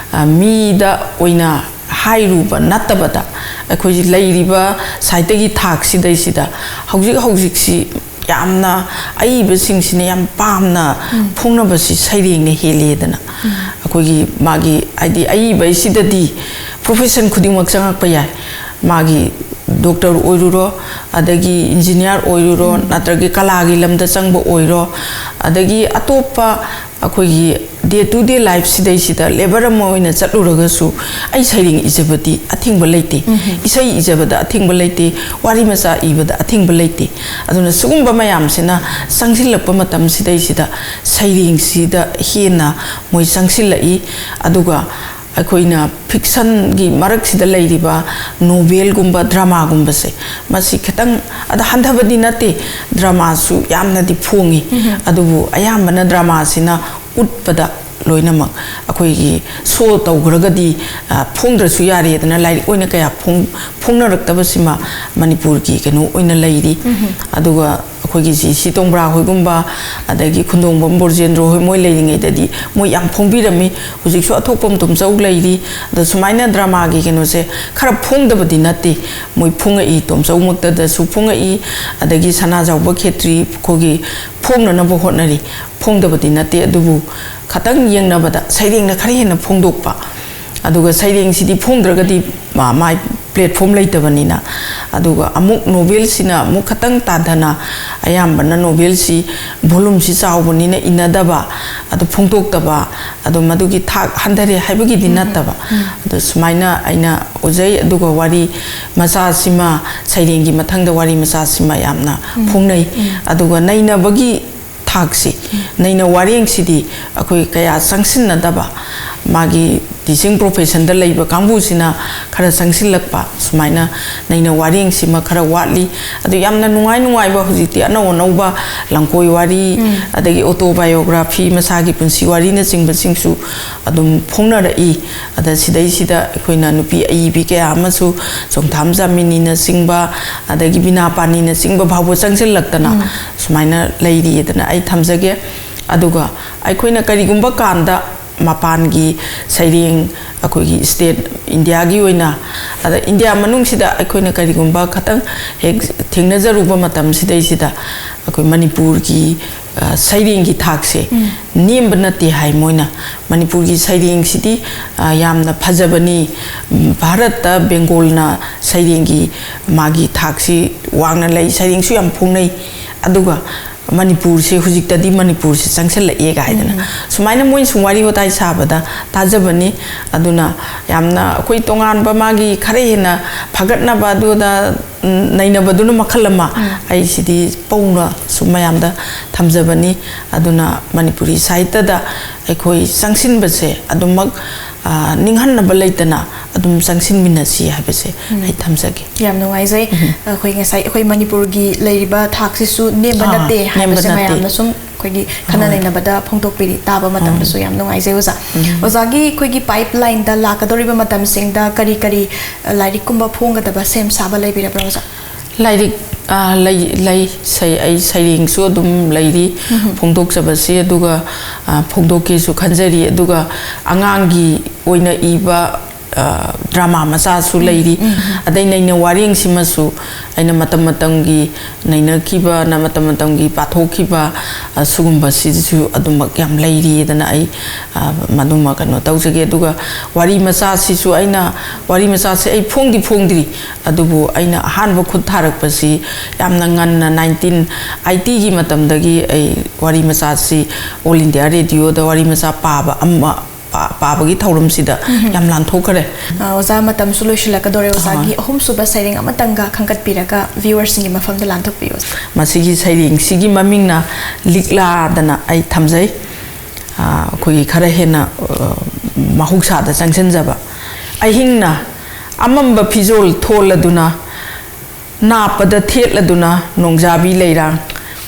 ꯃꯤꯗ ꯑꯣꯏꯅ ꯍꯥꯏꯔꯨꯕ ꯅꯠꯇꯕꯗ, ꯑꯩꯈꯣꯏꯒꯤ ꯂꯩꯔꯤꯕ ꯁꯥꯍꯤꯇ꯭ꯌꯒꯤ ꯊꯥꯛꯁꯤꯗꯩꯁꯤꯗ ꯍꯧꯖꯤꯛ ꯍꯧꯖꯤꯛꯁꯤ ꯌꯥꯝꯅ ꯑꯏꯕꯁꯤꯡꯁꯤꯅ ꯌꯥꯝ ꯄꯥꯝꯅ ꯐꯣꯡꯅꯕꯁꯤ ꯁꯩꯔꯦꯡꯅ ꯍꯦꯜꯂꯦꯗꯅ꯫ ꯑꯩꯈꯣꯏꯒꯤ ꯃꯥꯒꯤ ꯍꯥꯏꯗꯤ ꯑꯏꯕꯁꯤꯗꯗꯤ ꯄ꯭ꯔꯣꯐꯦꯁꯟ ꯈꯨꯗꯤꯡꯃꯛ ꯆꯪꯉꯛꯄ ꯌꯥꯏ꯫ ꯃꯥꯒꯤ ꯗꯣꯛꯇꯔ ꯑꯣꯏꯔꯨꯔꯣ, ꯑꯗꯒꯤ ꯏꯟꯖꯤꯅꯤꯌꯥꯔ ꯑꯣꯏꯔꯨꯔꯣ, ꯅꯠꯇ꯭ꯔꯒ ꯀꯂꯥꯒꯤ ꯂꯝꯗ ꯆꯪꯕ ꯑꯣꯏꯔꯣ, ꯑꯗꯒꯤ ꯑꯇꯣꯞꯄ ꯑꯩꯈꯣꯏꯒꯤ ꯗꯦ ꯇꯨ ꯗꯦ ꯂꯥꯏꯐ ꯁꯤꯗꯩꯁꯤꯗ ꯂꯦꯕꯔ ꯑꯃ ꯑꯣꯏꯅ ꯆꯠꯂꯨꯔꯒꯁꯨ ꯑꯩ ꯁꯩꯔꯦꯡ ꯏꯖꯕꯗꯤ ꯑꯊꯤꯡꯕ ꯂꯩꯇꯦ꯫ ꯏꯁꯩ ꯏꯖꯕꯗ ꯑꯊꯤꯡꯕ ꯂꯩꯇꯦ꯫ ꯋꯥꯔꯤ ꯃꯆꯥ ꯏꯕꯗ ꯑꯊꯤꯡꯕ ꯂꯩꯇꯦ꯫ ꯑꯗꯨꯅ ꯁꯤꯒꯨꯝꯕ ꯃꯌꯥꯝꯁꯤꯅ ꯆꯪꯁꯤꯜꯂꯛꯄ ꯃꯇꯝꯁꯤꯗꯩꯁꯤꯗ ꯁꯩꯔꯦꯡꯁꯤꯗ ꯍꯦꯟꯅ ꯃꯣꯏ ꯆꯪꯁꯤꯜꯂꯛꯏ꯫ ꯑꯗꯨꯒ ꯑꯩꯈꯣꯏꯅ ꯐꯤꯛꯁꯟꯒꯤ ꯃꯔꯛꯁꯤꯗ ꯂꯩꯔꯤꯕ ꯅꯣꯕꯦꯜꯒꯨꯝꯕ, ꯗ꯭ꯔꯃꯥꯒꯨꯝꯕꯁꯦ, ꯃꯁꯤ ꯈꯤꯇꯪ, ꯑꯗ ꯍꯟꯊꯕꯗꯤ ꯅꯠꯇꯦ, ꯗ꯭ꯔꯃꯥꯁꯨ ꯌꯥꯝꯅꯗꯤ ꯐꯣꯡꯉꯤ꯫ ꯑꯗꯨꯕꯨ ꯑꯌꯥꯝꯕꯅ ꯗ꯭ꯔꯃꯥꯁꯤꯅ ꯎꯠꯄꯗ ꯂꯣꯏꯅꯃꯛ ꯑꯩꯈꯣꯏꯒꯤ ꯁꯣ ꯇꯧꯈ꯭ꯔꯒꯗꯤ, ꯑ, ꯐꯣꯡꯗ꯭ꯔꯁꯨ ꯌꯥꯔꯦꯗꯅ ꯂꯥꯏꯔꯤꯛ ꯑꯣꯏꯅ ꯀꯌꯥ ꯐꯣꯡ-, ꯐꯣꯡꯅꯔꯛꯇꯕꯁꯤꯃ ꯃꯅꯤꯄꯨꯔꯒꯤ ꯀꯩꯅꯣ ꯑꯣꯏꯅ ꯂꯩꯔꯤ꯫ ꯑꯗꯨꯒ ꯑꯩꯈꯣꯏꯒꯤ ꯖꯤ ꯁꯤ ꯇꯣꯡꯕ꯭ꯔꯥ ꯍꯣꯏꯒꯨꯝꯕ, ꯑꯗꯒꯤ ꯈꯨꯟꯗꯣꯡꯕꯝ ꯕ꯭ꯔꯣꯖꯦꯟꯗ꯭ꯔꯣ ꯍꯣꯏ, ꯃꯣꯏ ꯂꯩꯔꯤꯉꯩꯗꯗꯤ ꯃꯣꯏ ꯌꯥꯝ ꯐꯣꯡꯕꯤꯔꯝꯃꯤ꯫ ꯍꯧꯖꯤꯛꯁꯨ ꯑꯊꯣꯛꯄꯝ ꯇꯣꯝꯆꯧ ꯂꯩꯔꯤ꯫ ꯑꯗꯣ ꯁꯨꯃꯥꯏꯅ ꯗ꯭ꯔꯃꯥꯒꯤ ꯀꯩꯅꯣꯁꯦ ꯈꯔ ꯐꯣꯡꯗꯕꯗꯤ ꯅꯠꯇꯦ, ꯃꯣꯏ ꯐꯣꯡꯉꯛꯏ꯫ ꯇꯣꯝꯆꯧꯃꯛꯇꯗꯁꯨ ꯐꯣꯡꯉꯛꯏ, ꯑꯗꯒꯤ ꯁꯅꯥꯖꯥꯎꯕ ꯈꯦꯇ꯭ꯔꯤ ꯑꯩꯈꯣꯏꯒꯤ ꯐꯣꯡꯅꯅꯕ ꯍꯣꯠꯅꯔꯤ꯫ ꯐꯣꯡꯗꯕꯗꯤ ꯅꯠꯇꯦ, ꯑꯗꯨꯕꯨ ꯈꯇꯪ ꯌꯦꯡꯅꯕꯗ ꯁꯩꯔꯦꯡꯅ ꯈꯔ ꯍꯦꯟꯅ ꯐꯣꯡꯗꯣꯛꯄ꯫ ꯑꯗꯨꯒ ꯁꯩꯔꯦꯡꯁꯤꯗꯤ ꯐꯣꯡꯗ꯭ꯔꯒꯗꯤ ꯃꯥ-, ꯃꯥꯏ ꯄ꯭ꯂꯦꯠꯐꯣꯝ ꯂꯩꯇꯕꯅꯤꯅ꯫ ꯑꯗꯨꯒ ꯑꯃꯨꯛ ꯅꯣꯕꯦꯜꯁꯤꯅ ꯑꯃꯨꯛ ꯈꯇꯪ ꯇꯥꯟꯊꯅ, ꯑꯌꯥꯝꯕꯅ ꯅꯣꯕꯦꯜꯁꯤ ꯚꯣꯂꯨꯝꯁꯤ ꯆꯥꯎꯕꯅꯤꯅ ꯏꯟꯅꯗꯕ, ꯑꯗꯨ ꯐꯣꯡꯗꯣꯛꯇꯕ, ꯑꯗꯨ ꯃꯗꯨꯒꯤ ꯊꯥꯛ ꯍꯟꯊꯔꯦ ꯍꯥꯏꯕꯒꯤꯗꯤ ꯅꯠꯇꯕ꯫ ꯑꯗꯨ ꯁꯨꯃꯥꯏꯅ ꯑꯩꯅ ꯎꯖꯩ꯫ ꯑꯗꯨꯒ ꯋꯥꯔꯤ ꯃꯆꯥꯁꯤꯃ, ꯁꯩꯔꯦꯡꯒꯤ ꯃꯊꯪꯗ ꯋꯥꯔꯤ ꯃꯆꯥꯁꯤꯃ ꯌꯥꯝꯅ ꯐꯣꯡꯅꯩ꯫ ꯑꯗꯨꯒ ꯅꯩꯅꯕꯒꯤ ꯊꯥꯛꯁꯤ, ꯅꯩꯅ ꯋꯥꯔꯦꯡꯁꯤꯗꯤ ꯑꯩꯈꯣꯏ ꯀꯌꯥ ꯆꯪꯁꯤꯟꯅꯗꯕ, ꯃꯥꯒꯤ ꯇꯤꯆꯤꯡ ꯄ꯭ꯔꯣꯐꯦꯁꯟꯗ ꯂꯩꯕ ꯀꯥꯡꯕꯨꯁꯤꯅ ꯈꯔ ꯆꯪꯁꯤꯜꯂꯛꯄ, ꯁꯨꯃꯥꯏꯅ ꯅꯩꯅ ꯋꯥꯔꯦꯡꯁꯤꯃ ꯈꯔ ꯋꯥꯠꯂꯤ꯫ ꯑꯗꯨ ꯌꯥꯝꯅ ꯅꯨꯡꯉꯥꯏ ꯅꯨꯡꯉꯥꯏꯕ ꯍꯧꯖꯤꯛꯇꯤ ꯑꯅꯧ ꯑꯅꯧꯕ ꯂꯝꯀꯣꯏ ꯋꯥꯔꯤ, ꯑꯗꯒꯤ autobiography, ꯃꯁꯥꯒꯤ ꯄꯨꯟꯁꯤ ꯋꯥꯔꯤꯅꯆꯤꯡꯕꯁꯤꯡꯁꯨ ꯑꯗꯨꯝ ꯐꯣꯡꯅꯔꯛꯏ꯫ ꯑꯗ ꯁꯤꯗꯩꯁꯤꯗ ꯑꯩꯈꯣꯏꯅ ꯅꯨꯄꯤ ꯑꯏꯕꯤ ꯀꯌꯥ ꯑꯃꯁꯨ, ꯆꯣꯡꯊꯥꯝ ꯖꯥꯃꯤꯅꯤꯅꯆꯤꯡꯕ, ꯑꯗꯒꯤ ꯕꯤꯅꯥ ꯄꯥꯅꯤꯅꯆꯤꯡꯕ ꯐꯥꯎꯕ ꯆꯪꯁꯤꯜꯂꯛꯇꯅ ꯁꯨꯃꯥꯏꯅ ꯂꯩꯔꯤꯗꯅ ꯑꯩ ꯊꯝꯖꯒꯦ꯫ ꯑꯗꯨꯒ ꯑꯩꯈꯣꯏꯅ ꯀꯔꯤꯒꯨꯝꯕ ꯀꯥꯟꯗ ꯃꯄꯥꯟꯒꯤ ꯁꯩꯔꯦꯡ, ꯑꯩꯈꯣꯏꯒꯤ ꯁ꯭ꯇꯦꯠ ꯏꯟꯗꯤꯌꯥꯒꯤ ꯑꯣꯏꯅ, ꯑꯗ ꯏꯟꯗꯤꯌꯥ ꯃꯅꯨꯡꯁꯤꯗ ꯑꯩꯈꯣꯏꯅ ꯀꯔꯤꯒꯨꯝꯕ ꯈꯇꯪ ꯍꯦꯛ ꯊꯦꯡꯅꯖꯔꯨꯕ ꯃꯇꯝꯁꯤꯗꯩꯁꯤꯗ ꯑꯩꯈꯣꯏ ꯃꯅꯤꯄꯨꯔꯒꯤ, ꯑ, ꯁꯩꯔꯦꯡꯒꯤ ꯊꯥꯛꯁꯦ ꯅꯦꯝꯕ ꯅꯠꯇꯦ ꯍꯥꯏ ꯃꯣꯏꯅ꯫ ꯃꯅꯤꯄꯨꯔꯒꯤ ꯁꯩꯔꯦꯡꯁꯤꯗꯤ, ꯑ, ꯌꯥꯝꯅ ꯐꯖꯕꯅꯤ꯫ ꯚꯥꯔꯠꯇ ꯕꯦꯡꯒꯣꯜꯅ ꯁꯩꯔꯦꯡꯒꯤ ꯃꯥꯒꯤ ꯊꯥꯛꯁꯤ ꯋꯥꯡꯅ ꯂꯩ, ꯁꯩꯔꯦꯡꯁꯨ ꯌꯥꯝ ꯐꯣꯡꯅꯩ꯫ ꯑꯗꯨꯒ ꯃꯅꯤꯄꯨꯔꯁꯦ, ꯍꯧꯖꯤꯛꯇꯗꯤ ꯃꯅꯤꯄꯨꯔꯁꯦ ꯆꯪꯁꯤꯜꯂꯛꯑꯦ ꯀꯥꯏꯗꯅ ꯁꯨꯃꯥꯏꯅ ꯃꯣꯏꯅ ꯁꯨꯝ ꯋꯥꯔꯤ ꯋꯥꯇꯥꯏ ꯁꯥꯕꯗ ꯇꯥꯖꯕꯅꯤ꯫ ꯑꯗꯨꯅ ꯌꯥꯝꯅ ꯑꯩꯈꯣꯏ ꯇꯣꯉꯥꯟꯕ ꯃꯥꯒꯤ ꯈꯔ ꯍꯦꯟꯅ ꯐꯒꯠꯅꯕ ꯑꯗꯨꯗ, ꯎꯝ, ꯅꯩꯅꯕꯗꯨꯅ ꯃꯈꯜ ꯑꯃ, ꯑꯩꯁꯤꯗꯤ ꯄꯧꯅ ꯁꯨꯝ ꯃꯌꯥꯝꯗ ꯊꯝꯖꯕꯅꯤ꯫ ꯑꯗꯨꯅ ꯃꯅꯤꯄꯨꯔꯤ ꯁꯥꯍꯤꯇ꯭ꯌꯗ ꯑꯩꯈꯣꯏ ꯆꯪꯁꯤꯟꯕꯁꯦ ꯑꯗꯨꯃꯛ, ꯑ, ꯅꯤꯡꯍꯟꯅꯕ ꯂꯩꯇꯅ ꯑꯗꯨꯝ ꯆꯪꯁꯤꯟꯃꯤꯟꯅꯁꯤ ꯍꯥꯏꯕꯁꯦ ꯑꯩ ꯊꯝꯖꯒꯦ꯫ ꯌꯥꯝ ꯅꯨꯡꯉꯥꯏꯖꯩ꯫ ꯑꯩꯈꯣꯏ ꯉꯁꯥꯏ ꯑꯩꯈꯣꯏ ꯃꯅꯤꯄꯨꯔꯒꯤ ꯂꯩꯔꯤꯕ ꯊꯥꯛꯁꯤꯁꯨ ꯅꯦꯝꯕ ꯑꯥ, ꯅꯠꯇꯦ ꯅꯦꯝꯕ ꯍꯥꯏꯕꯁꯦ ꯅꯠꯇꯦ꯫ ꯃꯌꯥꯝꯅ ꯁꯨꯝ ꯑꯩꯈꯣꯏꯒꯤ ꯈꯟꯅ ꯍꯣꯏ꯫ ꯅꯩꯅꯕꯗ ꯐꯣꯡꯗꯣꯛꯄꯤꯔꯤ꯫ ꯇꯥꯕ ꯃꯇꯝꯗꯁꯨ ꯌꯥꯝ ꯅꯨꯡꯉꯥꯏꯖꯩ ꯑꯣꯖꯥ꯫ ꯑꯣꯖꯥꯒꯤ ꯑꯩꯈꯣꯏꯒꯤ ꯄꯥꯏꯞ ꯂꯥꯏꯟꯗ ꯂꯥꯛꯀꯗꯧꯔꯤꯕ ꯃꯇꯝꯁꯤꯡꯗ ꯀꯔꯤ ꯀꯔꯤ, ꯑ, ꯂꯥꯏꯔꯤꯛꯀꯨꯝꯕ ꯐꯣꯡꯒꯗꯕ ꯁꯦꯝ ꯁꯥꯕ ꯂꯩꯕꯤꯔꯕ꯭ꯔꯥ ꯑꯣꯖꯥ? ꯂꯥꯏꯔꯤꯛ, ꯑ, ꯂꯩ, ꯂꯩ꯫ ꯁꯩ-, ꯑꯩ ꯁꯩꯔꯦꯡꯁꯨ ꯑꯗꯨꯝ ꯂꯩꯔꯤ ꯐꯣꯡꯗꯣꯛꯆꯕꯁꯤ, ꯑꯗꯨꯒ, ꯑ, ꯐꯣꯡꯗꯣꯛꯀꯦꯁꯨ ꯈꯟꯖꯔꯤ꯫ ꯑꯗꯨꯒ ꯑꯉꯥꯡꯒꯤ ꯑꯣꯏꯅ ꯏꯕ, ꯑ, ꯗ꯭ꯔꯃꯥ ꯃꯆꯥꯁꯨ ꯂꯩꯔꯤ꯫ ꯑꯗꯩ ꯅꯩꯅ ꯋꯥꯔꯦꯡꯁꯤꯃꯁꯨ ꯑꯩꯅ ꯃꯇꯝ ꯃꯇꯝꯒꯤ ꯅꯩꯅꯈꯤꯕ, ꯅ ꯃꯇꯝ ꯃꯇꯝꯒꯤ ꯄꯥꯊꯣꯛꯈꯤꯕ, ꯑ, ꯁꯤꯒꯨꯝꯕꯁꯤꯁꯨ ꯑꯗꯨꯃꯛ ꯌꯥꯝ ꯂꯩꯔꯤ꯫ ꯑꯗꯨꯅ ꯑꯩ, ꯑ, ꯃꯗꯨꯃ ꯀꯩꯅꯣ ꯇꯧꯖꯒꯦ꯫ ꯑꯗꯨꯒ ꯋꯥꯔꯤ ꯃꯆꯥꯁꯤꯁꯨ ꯑꯩꯅ, ꯋꯥꯔꯤ ꯃꯆꯥꯁꯦ ꯑꯩ ꯐꯣꯡꯗꯤ ꯐꯣꯡꯗ꯭ꯔꯤ, ꯑꯗꯨꯕꯨ ꯑꯩꯅ ꯑꯍꯥꯟꯕ ꯈꯨꯠ ꯊꯥꯔꯛꯄꯁꯤ ꯌꯥꯝꯅ ꯉꯟꯅ, ꯅꯥꯏꯟꯇꯤꯟ ꯑꯥꯏꯇꯤꯒꯤ ꯃꯇꯝꯗꯒꯤ ꯑꯩ ꯋꯥꯔꯤ ꯃꯆꯥꯁꯤ ꯑꯣꯜ ꯏꯟꯗꯤꯌꯥ ꯔꯦꯗꯤꯑꯣꯗ ꯋꯥꯔꯤ ꯃꯆꯥ ꯄꯥꯕ ꯑꯃ, ꯄꯥ-, ꯄꯥꯕꯒꯤ ꯊꯧꯔꯝꯁꯤꯗ ꯌꯥꯝ ꯂꯥꯟꯊꯣꯛꯈ꯭ꯔꯦ꯫ ꯑ, ꯑꯣꯖꯥ, ꯃꯇꯝꯁꯨ ꯂꯣꯏꯁꯤꯜꯂꯛꯀꯗꯧꯔꯦ꯫ ꯑꯣꯖꯥꯒꯤ ꯑꯍꯣꯏ꯫ ꯑꯍꯨꯝꯁꯨꯕ ꯁꯩꯔꯦꯡ ꯑꯃꯇꯪꯒ ꯈꯟꯒꯠꯄꯤꯔꯒ viewerꯁꯤꯡꯒꯤ ꯃꯐꯝꯗ ꯂꯥꯟꯊꯣꯛꯄꯤꯌꯨ꯫ ꯃꯁꯤꯒꯤ ꯁꯩꯔꯦꯡꯁꯤꯒꯤ ꯃꯃꯤꯡꯅ ꯂꯤꯛꯂꯥꯗꯅ ꯑꯩ ꯊꯝꯖꯩ꯫ ꯑ, ꯑꯩꯈꯣꯏꯒꯤ ꯈꯔ ꯍꯦꯟꯅ, ꯑ, ꯃꯍꯧꯁꯥꯗ ꯆꯪꯁꯤꯟꯖꯕ꯫ ꯑꯍꯤꯡꯅ ꯑꯃꯝꯕ ꯐꯤꯖꯣꯜ ꯊꯣꯜꯂꯗꯨꯅ, ꯅꯥꯞꯄꯗ ꯊꯦꯠꯂꯗꯨꯅ ꯅꯣꯡꯖꯥꯕꯤ ꯂꯩꯔꯥꯡ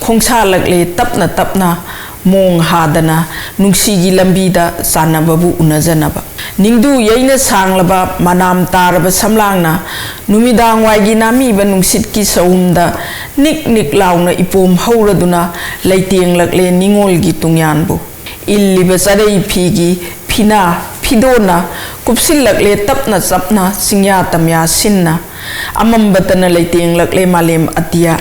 ꯈꯣꯡꯁꯥꯜꯂꯛꯂꯦ ꯇꯞꯅ ꯇꯞꯅ, ꯃꯣꯡ ꯍꯥꯗꯅ ꯅꯨꯡꯁꯤꯒꯤ ꯂꯝꯕꯤꯗ ꯆꯥꯟꯅꯕꯕꯨ ꯎꯅꯖꯅꯕ꯫ ꯅꯤꯡꯗꯨ ꯌꯩꯅ ꯁꯥꯡꯂꯕ ꯃꯅꯥꯝ ꯇꯥꯔꯕ ꯁꯝꯂꯥꯡꯅ ꯅꯨꯃꯤꯗꯥꯡ ꯋꯥꯏꯒꯤ ꯅꯥꯃꯤꯕ ꯅꯨꯡꯁꯤꯠꯀꯤ ꯁꯍꯨꯝꯗ ꯅꯤꯛ ꯅꯤꯛ ꯂꯥꯎꯅ ꯏꯄꯣꯝ ꯍꯧꯔꯗꯨꯅ ꯂꯩꯇꯦꯡꯂꯛꯂꯦ ꯅꯤꯡꯉꯣꯜꯒꯤ ꯇꯨꯡꯌꯥꯟꯕꯨ꯫ ꯏꯜꯂꯤꯕ ꯆꯔꯩ ꯐꯤꯒꯤ ꯐꯤꯅꯥ ꯐꯤꯗꯣꯟꯅ ꯀꯨꯞꯁꯤꯜꯂꯛꯂꯦ ꯇꯞꯅ ꯆꯞꯅ ꯆꯤꯡꯌꯥ ꯇꯝꯌꯥ ꯁꯤꯟꯅ꯫ ꯑꯃꯝꯕꯇꯅ ꯂꯩꯇꯦꯡꯂꯛꯂꯦ ꯃꯥꯂꯦꯝ ꯑꯇꯤꯌꯥ꯫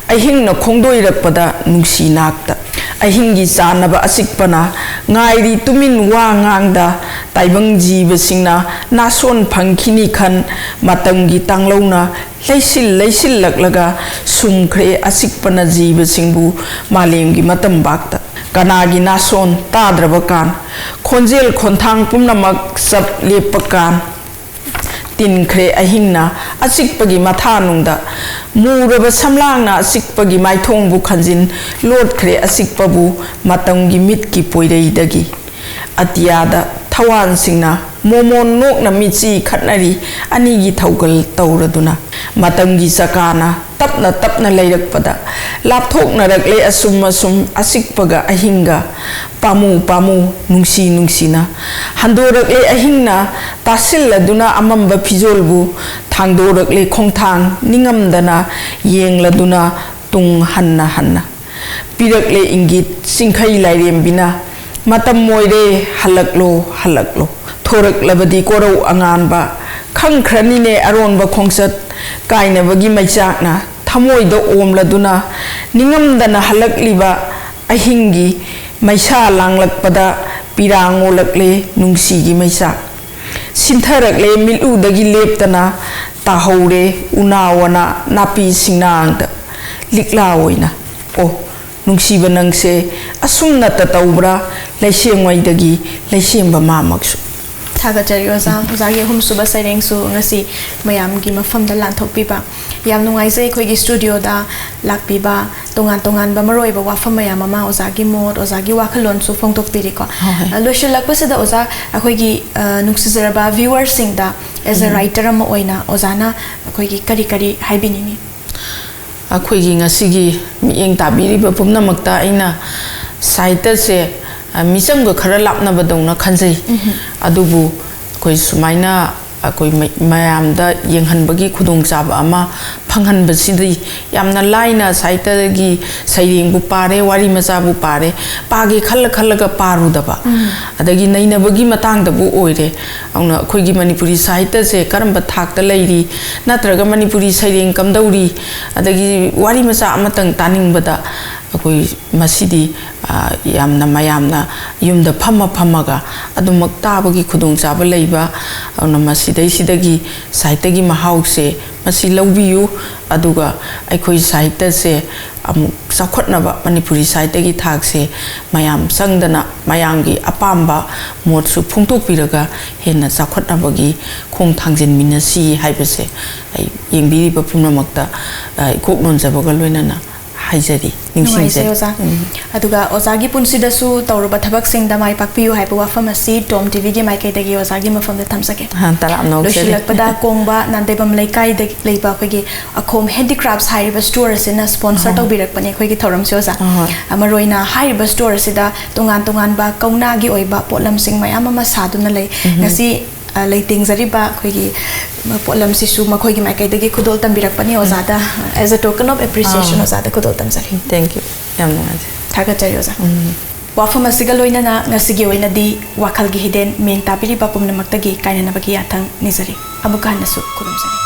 ꯑꯍꯤꯡꯅ ꯈꯣꯡꯗꯣꯏꯔꯛꯄꯗ ꯅꯨꯡꯁꯤ ꯅꯥꯛꯇ꯫ ꯑꯍꯤꯡꯒꯤ ꯆꯥꯟꯅꯕ ꯑꯆꯤꯛꯄꯅ ꯉꯥꯏꯔꯤ ꯇꯨꯃꯤꯟ ꯋꯥ ꯉꯥꯡꯗ꯫ ꯇꯥꯏꯕꯪ ꯖꯤꯕꯁꯤꯡꯅ ꯅꯥꯁꯣꯟ ꯐꯪꯈꯤꯅꯤ ꯈꯟ ꯃꯇꯝꯒꯤ ꯇꯥꯡꯂꯧꯅ ꯂꯩꯁꯤꯜ ꯂꯩꯁꯤꯜꯂꯛꯂꯒ ꯁꯨꯝꯈ꯭ꯔꯦ ꯑꯆꯤꯛꯄꯅ ꯖꯤꯕꯁꯤꯡꯕꯨ ꯃꯥꯂꯦꯝꯒꯤ ꯃꯇꯝꯕꯥꯛꯇ꯫ ꯀꯅꯥꯒꯤ ꯅꯥꯁꯣꯟ ꯇꯥꯗ꯭ꯔꯕ ꯀꯥꯟ, ꯈꯣꯟꯖꯦꯜ ꯈꯣꯟꯊꯥꯡ ꯄꯨꯝꯅꯃꯛ ꯆꯞ ꯂꯦꯞꯄ ꯀꯥꯟ, ꯇꯤꯟꯈ꯭ꯔꯦ ꯑꯍꯤꯡꯅ ꯑꯆꯤꯛꯄꯒꯤ ꯃꯊꯥꯅꯨꯡꯗ꯫ ꯃꯨꯔꯕ ꯁꯝꯂꯥꯡꯅ ꯑꯆꯤꯛꯄꯒꯤ ꯃꯥꯏꯊꯣꯡꯕꯨ ꯈꯟꯖꯤꯟ ꯂꯣꯠꯈ꯭ꯔꯦ ꯑꯆꯤꯛꯄꯕꯨ ꯃꯇꯝꯒꯤ ꯃꯤꯠꯀꯤ ꯄꯣꯏꯔꯩꯗꯒꯤ꯫ ꯑꯇꯤꯌꯥꯗ ꯊꯋꯥꯟꯁꯤꯡꯅ ꯃꯣꯃꯣꯟ ꯅꯣꯛꯅ ꯃꯤꯠꯆꯤ ꯈꯠꯅꯔꯤ ꯑꯅꯤꯒꯤ ꯊꯧꯒꯜ ꯇꯧꯔꯗꯨꯅ꯫ ꯃꯇꯝꯒꯤ ꯆꯀꯥꯅ ꯇꯞꯅ ꯇꯞꯅ ꯂꯩꯔꯛꯄꯗ ꯂꯥꯞꯊꯣꯛꯅꯔꯛꯂꯦ ꯑꯁꯨꯝ ꯑꯁꯨꯝ ꯑꯆꯤꯛꯄꯒ ꯑꯍꯤꯡꯒ꯫ ꯄꯥꯝꯃꯨ ꯄꯥꯝꯃꯨ ꯅꯨꯡꯁꯤ ꯅꯨꯡꯁꯤꯅ ꯍꯟꯗꯣꯔꯛꯂꯦ ꯑꯍꯤꯡꯅ ꯇꯥꯁꯤꯜꯂꯗꯨꯅ ꯑꯃꯝꯕ ꯐꯤꯖꯣꯜꯕꯨ꯫ ꯊꯥꯡꯗꯣꯔꯛꯂꯦ ꯈꯣꯡꯊꯥꯡ ꯅꯤꯡꯉꯝꯗꯅ ꯌꯦꯡꯂꯗꯨꯅ ꯇꯨꯡ ꯍꯟꯅ ꯍꯟꯅ꯫ ꯄꯤꯔꯛꯂꯦ ꯏꯪꯒꯤꯠ ꯆꯤꯡꯈꯩ ꯂꯥꯏꯔꯦꯝꯕꯤꯅ꯫ ꯃꯇꯝ ꯑꯣꯏꯔꯦ ꯍꯜꯂꯛꯂꯣ ꯍꯜꯂꯛꯂꯣ꯫ ꯊꯣꯔꯛꯂꯕꯗꯤ ꯀꯣꯔꯧ ꯑꯉꯥꯟꯕ, ꯈꯪꯈ꯭ꯔꯅꯤꯅꯦ ꯑꯔꯣꯟꯕ ꯈꯣꯡꯆꯠ꯫ ꯀꯥꯏꯅꯕꯒꯤ ꯃꯩꯆꯥꯛꯅ ꯊꯃꯣꯏꯗ ꯑꯣꯝꯂꯗꯨꯅ, ꯅꯤꯡꯉꯝꯗꯅ ꯍꯜꯂꯛꯂꯤꯕ ꯑꯍꯤꯡꯒꯤ ꯃꯩꯁꯥ ꯂꯥꯡꯂꯛꯄꯗ, ꯄꯤꯔꯥꯡ ꯑꯣꯜꯂꯛꯂꯦ ꯅꯨꯡꯁꯤꯒꯤ ꯃꯩꯆꯥꯛ꯫ ꯁꯤꯟꯊꯔꯛꯂꯦ ꯃꯤꯠꯂꯨꯗꯒꯤ ꯂꯦꯞꯇꯅ, ꯇꯥꯍꯧꯔꯦ ꯎꯅꯥ ꯋꯥꯅꯥ ꯅꯥꯄꯤ ꯁꯤꯡꯅꯥꯡꯗ ꯂꯤꯛꯂꯥ ꯑꯣꯏꯅ꯫ ꯑꯣ, ꯅꯨꯡꯁꯤꯕ ꯅꯪꯁꯦ ꯑꯁꯨꯝꯅꯇ ꯇꯧꯕ꯭ꯔꯥ, ꯂꯩꯁꯦꯝꯉꯩꯗꯒꯤ ꯂꯩꯁꯦꯝꯕ ꯃꯥꯃꯛꯁꯨ꯫ ꯊꯥꯒꯠꯆꯔꯤ ꯑꯣꯖꯥ꯫ ꯑꯣꯖꯥꯒꯤ ꯑꯍꯨꯝꯁꯨꯕ ꯁꯩꯔꯦꯡꯁꯨ ꯉꯁꯤ ꯃꯌꯥꯝꯒꯤ ꯃꯐꯝꯗ ꯂꯥꯟꯊꯣꯛꯄꯤꯕ꯫ ꯌꯥꯝ ꯅꯨꯡꯉꯥꯏꯖꯩ ꯑꯩꯈꯣꯏꯒꯤ ꯁ꯭ꯇꯨꯗꯤꯑꯣꯗ ꯂꯥꯛꯄꯤꯕ, ꯇꯣꯉꯥꯟ ꯇꯣꯉꯥꯟꯕ ꯃꯔꯨꯑꯣꯏꯕ ꯋꯥꯐꯝ ꯃꯌꯥꯝ ꯑꯃ, ꯑꯣꯖꯥꯒꯤ ꯃꯣꯠ, ꯑꯣꯖꯥꯒꯤ ꯋꯥꯈꯜꯂꯣꯟꯁꯨ ꯐꯣꯡꯗꯣꯛꯄꯤꯔꯤꯀꯣ꯫ ꯍꯣꯏ꯫ ꯑ, ꯂꯣꯏꯁꯤꯜꯂꯛꯄꯁꯤꯗ ꯑꯣꯖꯥ, ꯑꯩꯈꯣꯏꯒꯤ, ꯑ, ꯅꯨꯡꯁꯤꯖꯔꯕ viewerꯁꯤꯡꯗ, as a ꯎꯝ꯫ writer ꯑꯃ ꯑꯣꯏꯅ ꯑꯣꯖꯥꯅ ꯑꯩꯈꯣꯏꯒꯤ ꯀꯔꯤ ꯀꯔꯤ ꯍꯥꯏꯕꯤꯅꯤꯡꯉꯤ? ꯑꯩꯈꯣꯏꯒꯤ ꯉꯁꯤꯒꯤ ꯃꯤꯠꯌꯦꯡ ꯇꯥꯕꯤꯔꯤꯕ ꯄꯨꯝꯅꯃꯛꯇ ꯑꯩꯅ ꯁꯥꯍꯤꯇ꯭ꯌꯁꯦ, ꯑ, ꯃꯤꯆꯝꯒ ꯈꯔ ꯂꯥꯞꯅꯕꯗꯧꯅ ꯈꯟꯖꯩ꯫ ꯎꯝꯍꯨꯝ꯫ ꯑꯗꯨꯕꯨ ꯑꯩꯈꯣꯏ ꯁꯨꯃꯥꯏꯅ ꯑꯩꯈꯣꯏ ꯃ-, ꯃꯌꯥꯝꯗ ꯌꯦꯡꯍꯟꯕꯒꯤ ꯈꯨꯗꯣꯡꯆꯥꯕ ꯑꯃ ꯐꯪꯍꯟꯕꯁꯤꯗꯤ ꯌꯥꯝꯅ ꯂꯥꯏꯅ ꯁꯥꯍꯤꯇ꯭ꯌꯒꯤ ꯁꯩꯔꯦꯡꯕꯨ ꯄꯥꯔꯦ, ꯋꯥꯔꯤ ꯃꯆꯥꯕꯨ ꯄꯥꯔꯦ, ꯄꯥꯒꯦ ꯈꯜꯂ ꯈꯜꯂꯒ ꯄꯥꯔꯨꯗꯕ, ꯎꯝ꯫ ꯑꯗꯒꯤ ꯅꯩꯅꯕꯒꯤ ꯃꯇꯥꯡꯗꯕꯨ ꯑꯣꯏꯔꯦ꯫ ꯑꯗꯨꯅ ꯑꯩꯈꯣꯏꯒꯤ ꯃꯅꯤꯄꯨꯔꯤ ꯁꯥꯍꯤꯇ꯭ꯌꯁꯦ ꯀꯔꯝꯕ ꯊꯥꯛꯇ ꯂꯩꯔꯤ, ꯅꯠꯇ꯭ꯔꯒ ꯃꯅꯤꯄꯨꯔꯤ ꯁꯩꯔꯦꯡ ꯀꯝꯗꯧꯔꯤ, ꯑꯗꯒꯤ ꯋꯥꯔꯤ ꯃꯆꯥ ꯑꯃꯇꯪ ꯇꯥꯅꯤꯡꯕꯗ ꯑꯩꯈꯣꯏ ꯃꯁꯤꯗꯤ, ꯑ, ꯌꯥꯝꯅ ꯃꯌꯥꯝꯅ ꯌꯨꯝꯗ ꯐꯝꯃ ꯐꯝꯃꯒ ꯑꯗꯨꯃꯛ ꯇꯥꯕꯒꯤ ꯈꯨꯗꯣꯡꯆꯥꯕ ꯂꯩꯕ꯫ ꯑꯗꯨꯅ ꯃꯁꯤꯗꯩꯁꯤꯗꯒꯤ ꯁꯥꯍꯤꯇ꯭ꯌꯒꯤ ꯃꯍꯥꯎꯁꯦ ꯃꯁꯤ ꯂꯧꯕꯤꯌꯨ, ꯑꯗꯨꯒ ꯑꯩꯈꯣꯏ ꯁꯥꯍꯤꯇ꯭ꯌꯁꯦ ꯑꯃꯨꯛ ꯆꯥꯎꯈꯠꯅꯕ, ꯃꯅꯤꯄꯨꯔꯤ ꯁꯥꯍꯤꯇ꯭ꯌꯒꯤ ꯊꯥꯛꯁꯦ ꯃꯌꯥꯝ ꯆꯪꯗꯅ ꯃꯌꯥꯝꯒꯤ ꯑꯄꯥꯝꯕ ꯃꯣꯠꯁꯨ ꯐꯣꯡꯗꯣꯛꯄꯤꯔꯒ ꯍꯦꯟꯅ ꯆꯥꯎꯈꯠꯅꯕꯒꯤ ꯈꯣꯡ ꯊꯥꯡꯖꯤꯟꯃꯤꯟꯅꯁꯤ ꯍꯥꯏꯕꯁꯦ ꯑꯩ ꯌꯦꯡꯕꯤꯔꯤꯕ ꯄꯨꯝꯅꯃꯛꯇ, ꯑ, ꯏꯀꯣꯛ ꯅꯣꯟꯖꯕꯒ ꯂꯣꯏꯅꯅ ꯍꯥꯏꯖꯔꯤ, ꯅꯨꯡꯉꯥꯏꯖꯩ ꯅꯤꯡꯁꯤꯡꯖꯔꯤ꯫ ꯑꯣꯖꯥ꯫ ꯎꯝ꯫ ꯑꯗꯨꯒ ꯑꯣꯖꯥꯒꯤ ꯄꯨꯟꯁꯤꯗꯁꯨ ꯇꯧꯔꯕ ꯊꯕꯛꯁꯤꯡꯗ ꯃꯥꯏ ꯄꯥꯛꯄꯤꯌꯨ ꯍꯥꯏꯕ ꯋꯥꯐꯝ ꯑꯁꯤ ꯇꯣꯝ ꯇꯤꯚꯤꯒꯤ ꯃꯥꯏꯀꯩꯗꯒꯤ ꯑꯣꯖꯥꯒꯤ ꯃꯐꯝꯗ ꯊꯝꯖꯒꯦ꯫ ꯑ, ꯇꯔꯥꯝꯅ ꯑꯣꯛꯆꯔꯤ꯫ ꯂꯣꯏꯁꯤꯜꯂꯛꯄꯗ, ꯀꯣꯡꯕ ꯅꯥꯟꯗꯩꯕꯝ ꯂꯩꯀꯥꯏꯗ ꯂꯩꯕ ꯑꯩꯈꯣꯏꯒꯤ ꯑꯈꯣꯝ ꯍꯦꯟꯗꯤꯀ꯭ꯔꯥꯐꯠꯁ ꯍꯥꯏꯔꯤꯕ ꯁ꯭ꯇꯣꯔ ꯑꯁꯤꯅ ꯁ꯭ꯄꯣꯟꯁꯔ ꯑꯍꯣꯏ꯫ ꯇꯧꯕꯤꯔꯛꯄꯅꯦ ꯑꯩꯈꯣꯏꯒꯤ ꯊꯧꯔꯝꯁꯦ, ꯑꯣꯖꯥ꯫ ꯑꯍꯣꯏ꯫ ꯑ, ꯃꯔꯨ ꯑꯣꯏꯅ ꯍꯥꯏꯔꯤꯕ ꯁ꯭ꯇꯣꯔ ꯑꯁꯤꯗ ꯇꯣꯉꯥꯟ ꯇꯣꯉꯥꯟꯕ ꯀꯧꯅꯥꯒꯤ ꯑꯣꯏꯕ ꯄꯣꯠꯂꯝꯁꯤꯡ ꯃꯌꯥꯝ ꯑꯃ ꯁꯥꯗꯨꯅ ꯂꯩ꯫ ꯎꯝ꯫ ꯉꯁꯤ, ꯑ, ꯂꯩꯇꯦꯡꯖꯔꯤꯕ ꯑꯩꯈꯣꯏꯒꯤ ꯄꯣꯠꯂꯝꯁꯤꯁꯨ ꯃꯈꯣꯏꯒꯤ ꯃꯥꯏꯀꯩꯗꯒꯤ ꯈꯨꯗꯣꯜ ꯇꯝꯕꯤꯔꯛꯄꯅꯤ ꯑꯣꯖꯥꯗ, as a token of appreciation ꯑꯥ꯫ ꯑꯣꯖꯥꯗ ꯈꯨꯗꯣꯜ ꯇꯝꯖꯔꯤ꯫ Thank you꯫ ꯌꯥꯝ ꯅꯨꯡꯉꯥꯏꯖꯩ꯫ ꯊꯥꯒꯠꯆꯔꯤ ꯑꯣꯖꯥ꯫ ꯎꯝ꯫ ꯋꯥꯐꯝ ꯑꯁꯤꯒ ꯂꯣꯏꯅꯅ ꯉꯁꯤꯒꯤ ꯑꯣꯏꯅꯗꯤ ꯋꯥꯈꯜꯒꯤ ꯍꯤꯗꯦꯟ ꯃꯤꯡ ꯇꯥꯕꯤꯔꯤꯕ ꯄꯨꯝꯅꯃꯛꯇꯒꯤ ꯀꯥꯏꯅꯅꯕꯒꯤ ꯌꯥꯊꯪ ꯅꯤꯖꯔꯤ꯫ ꯑꯃꯨꯛꯀ ꯍꯟꯅꯁꯨ ꯈꯨꯔꯨꯝꯖꯔꯤ꯫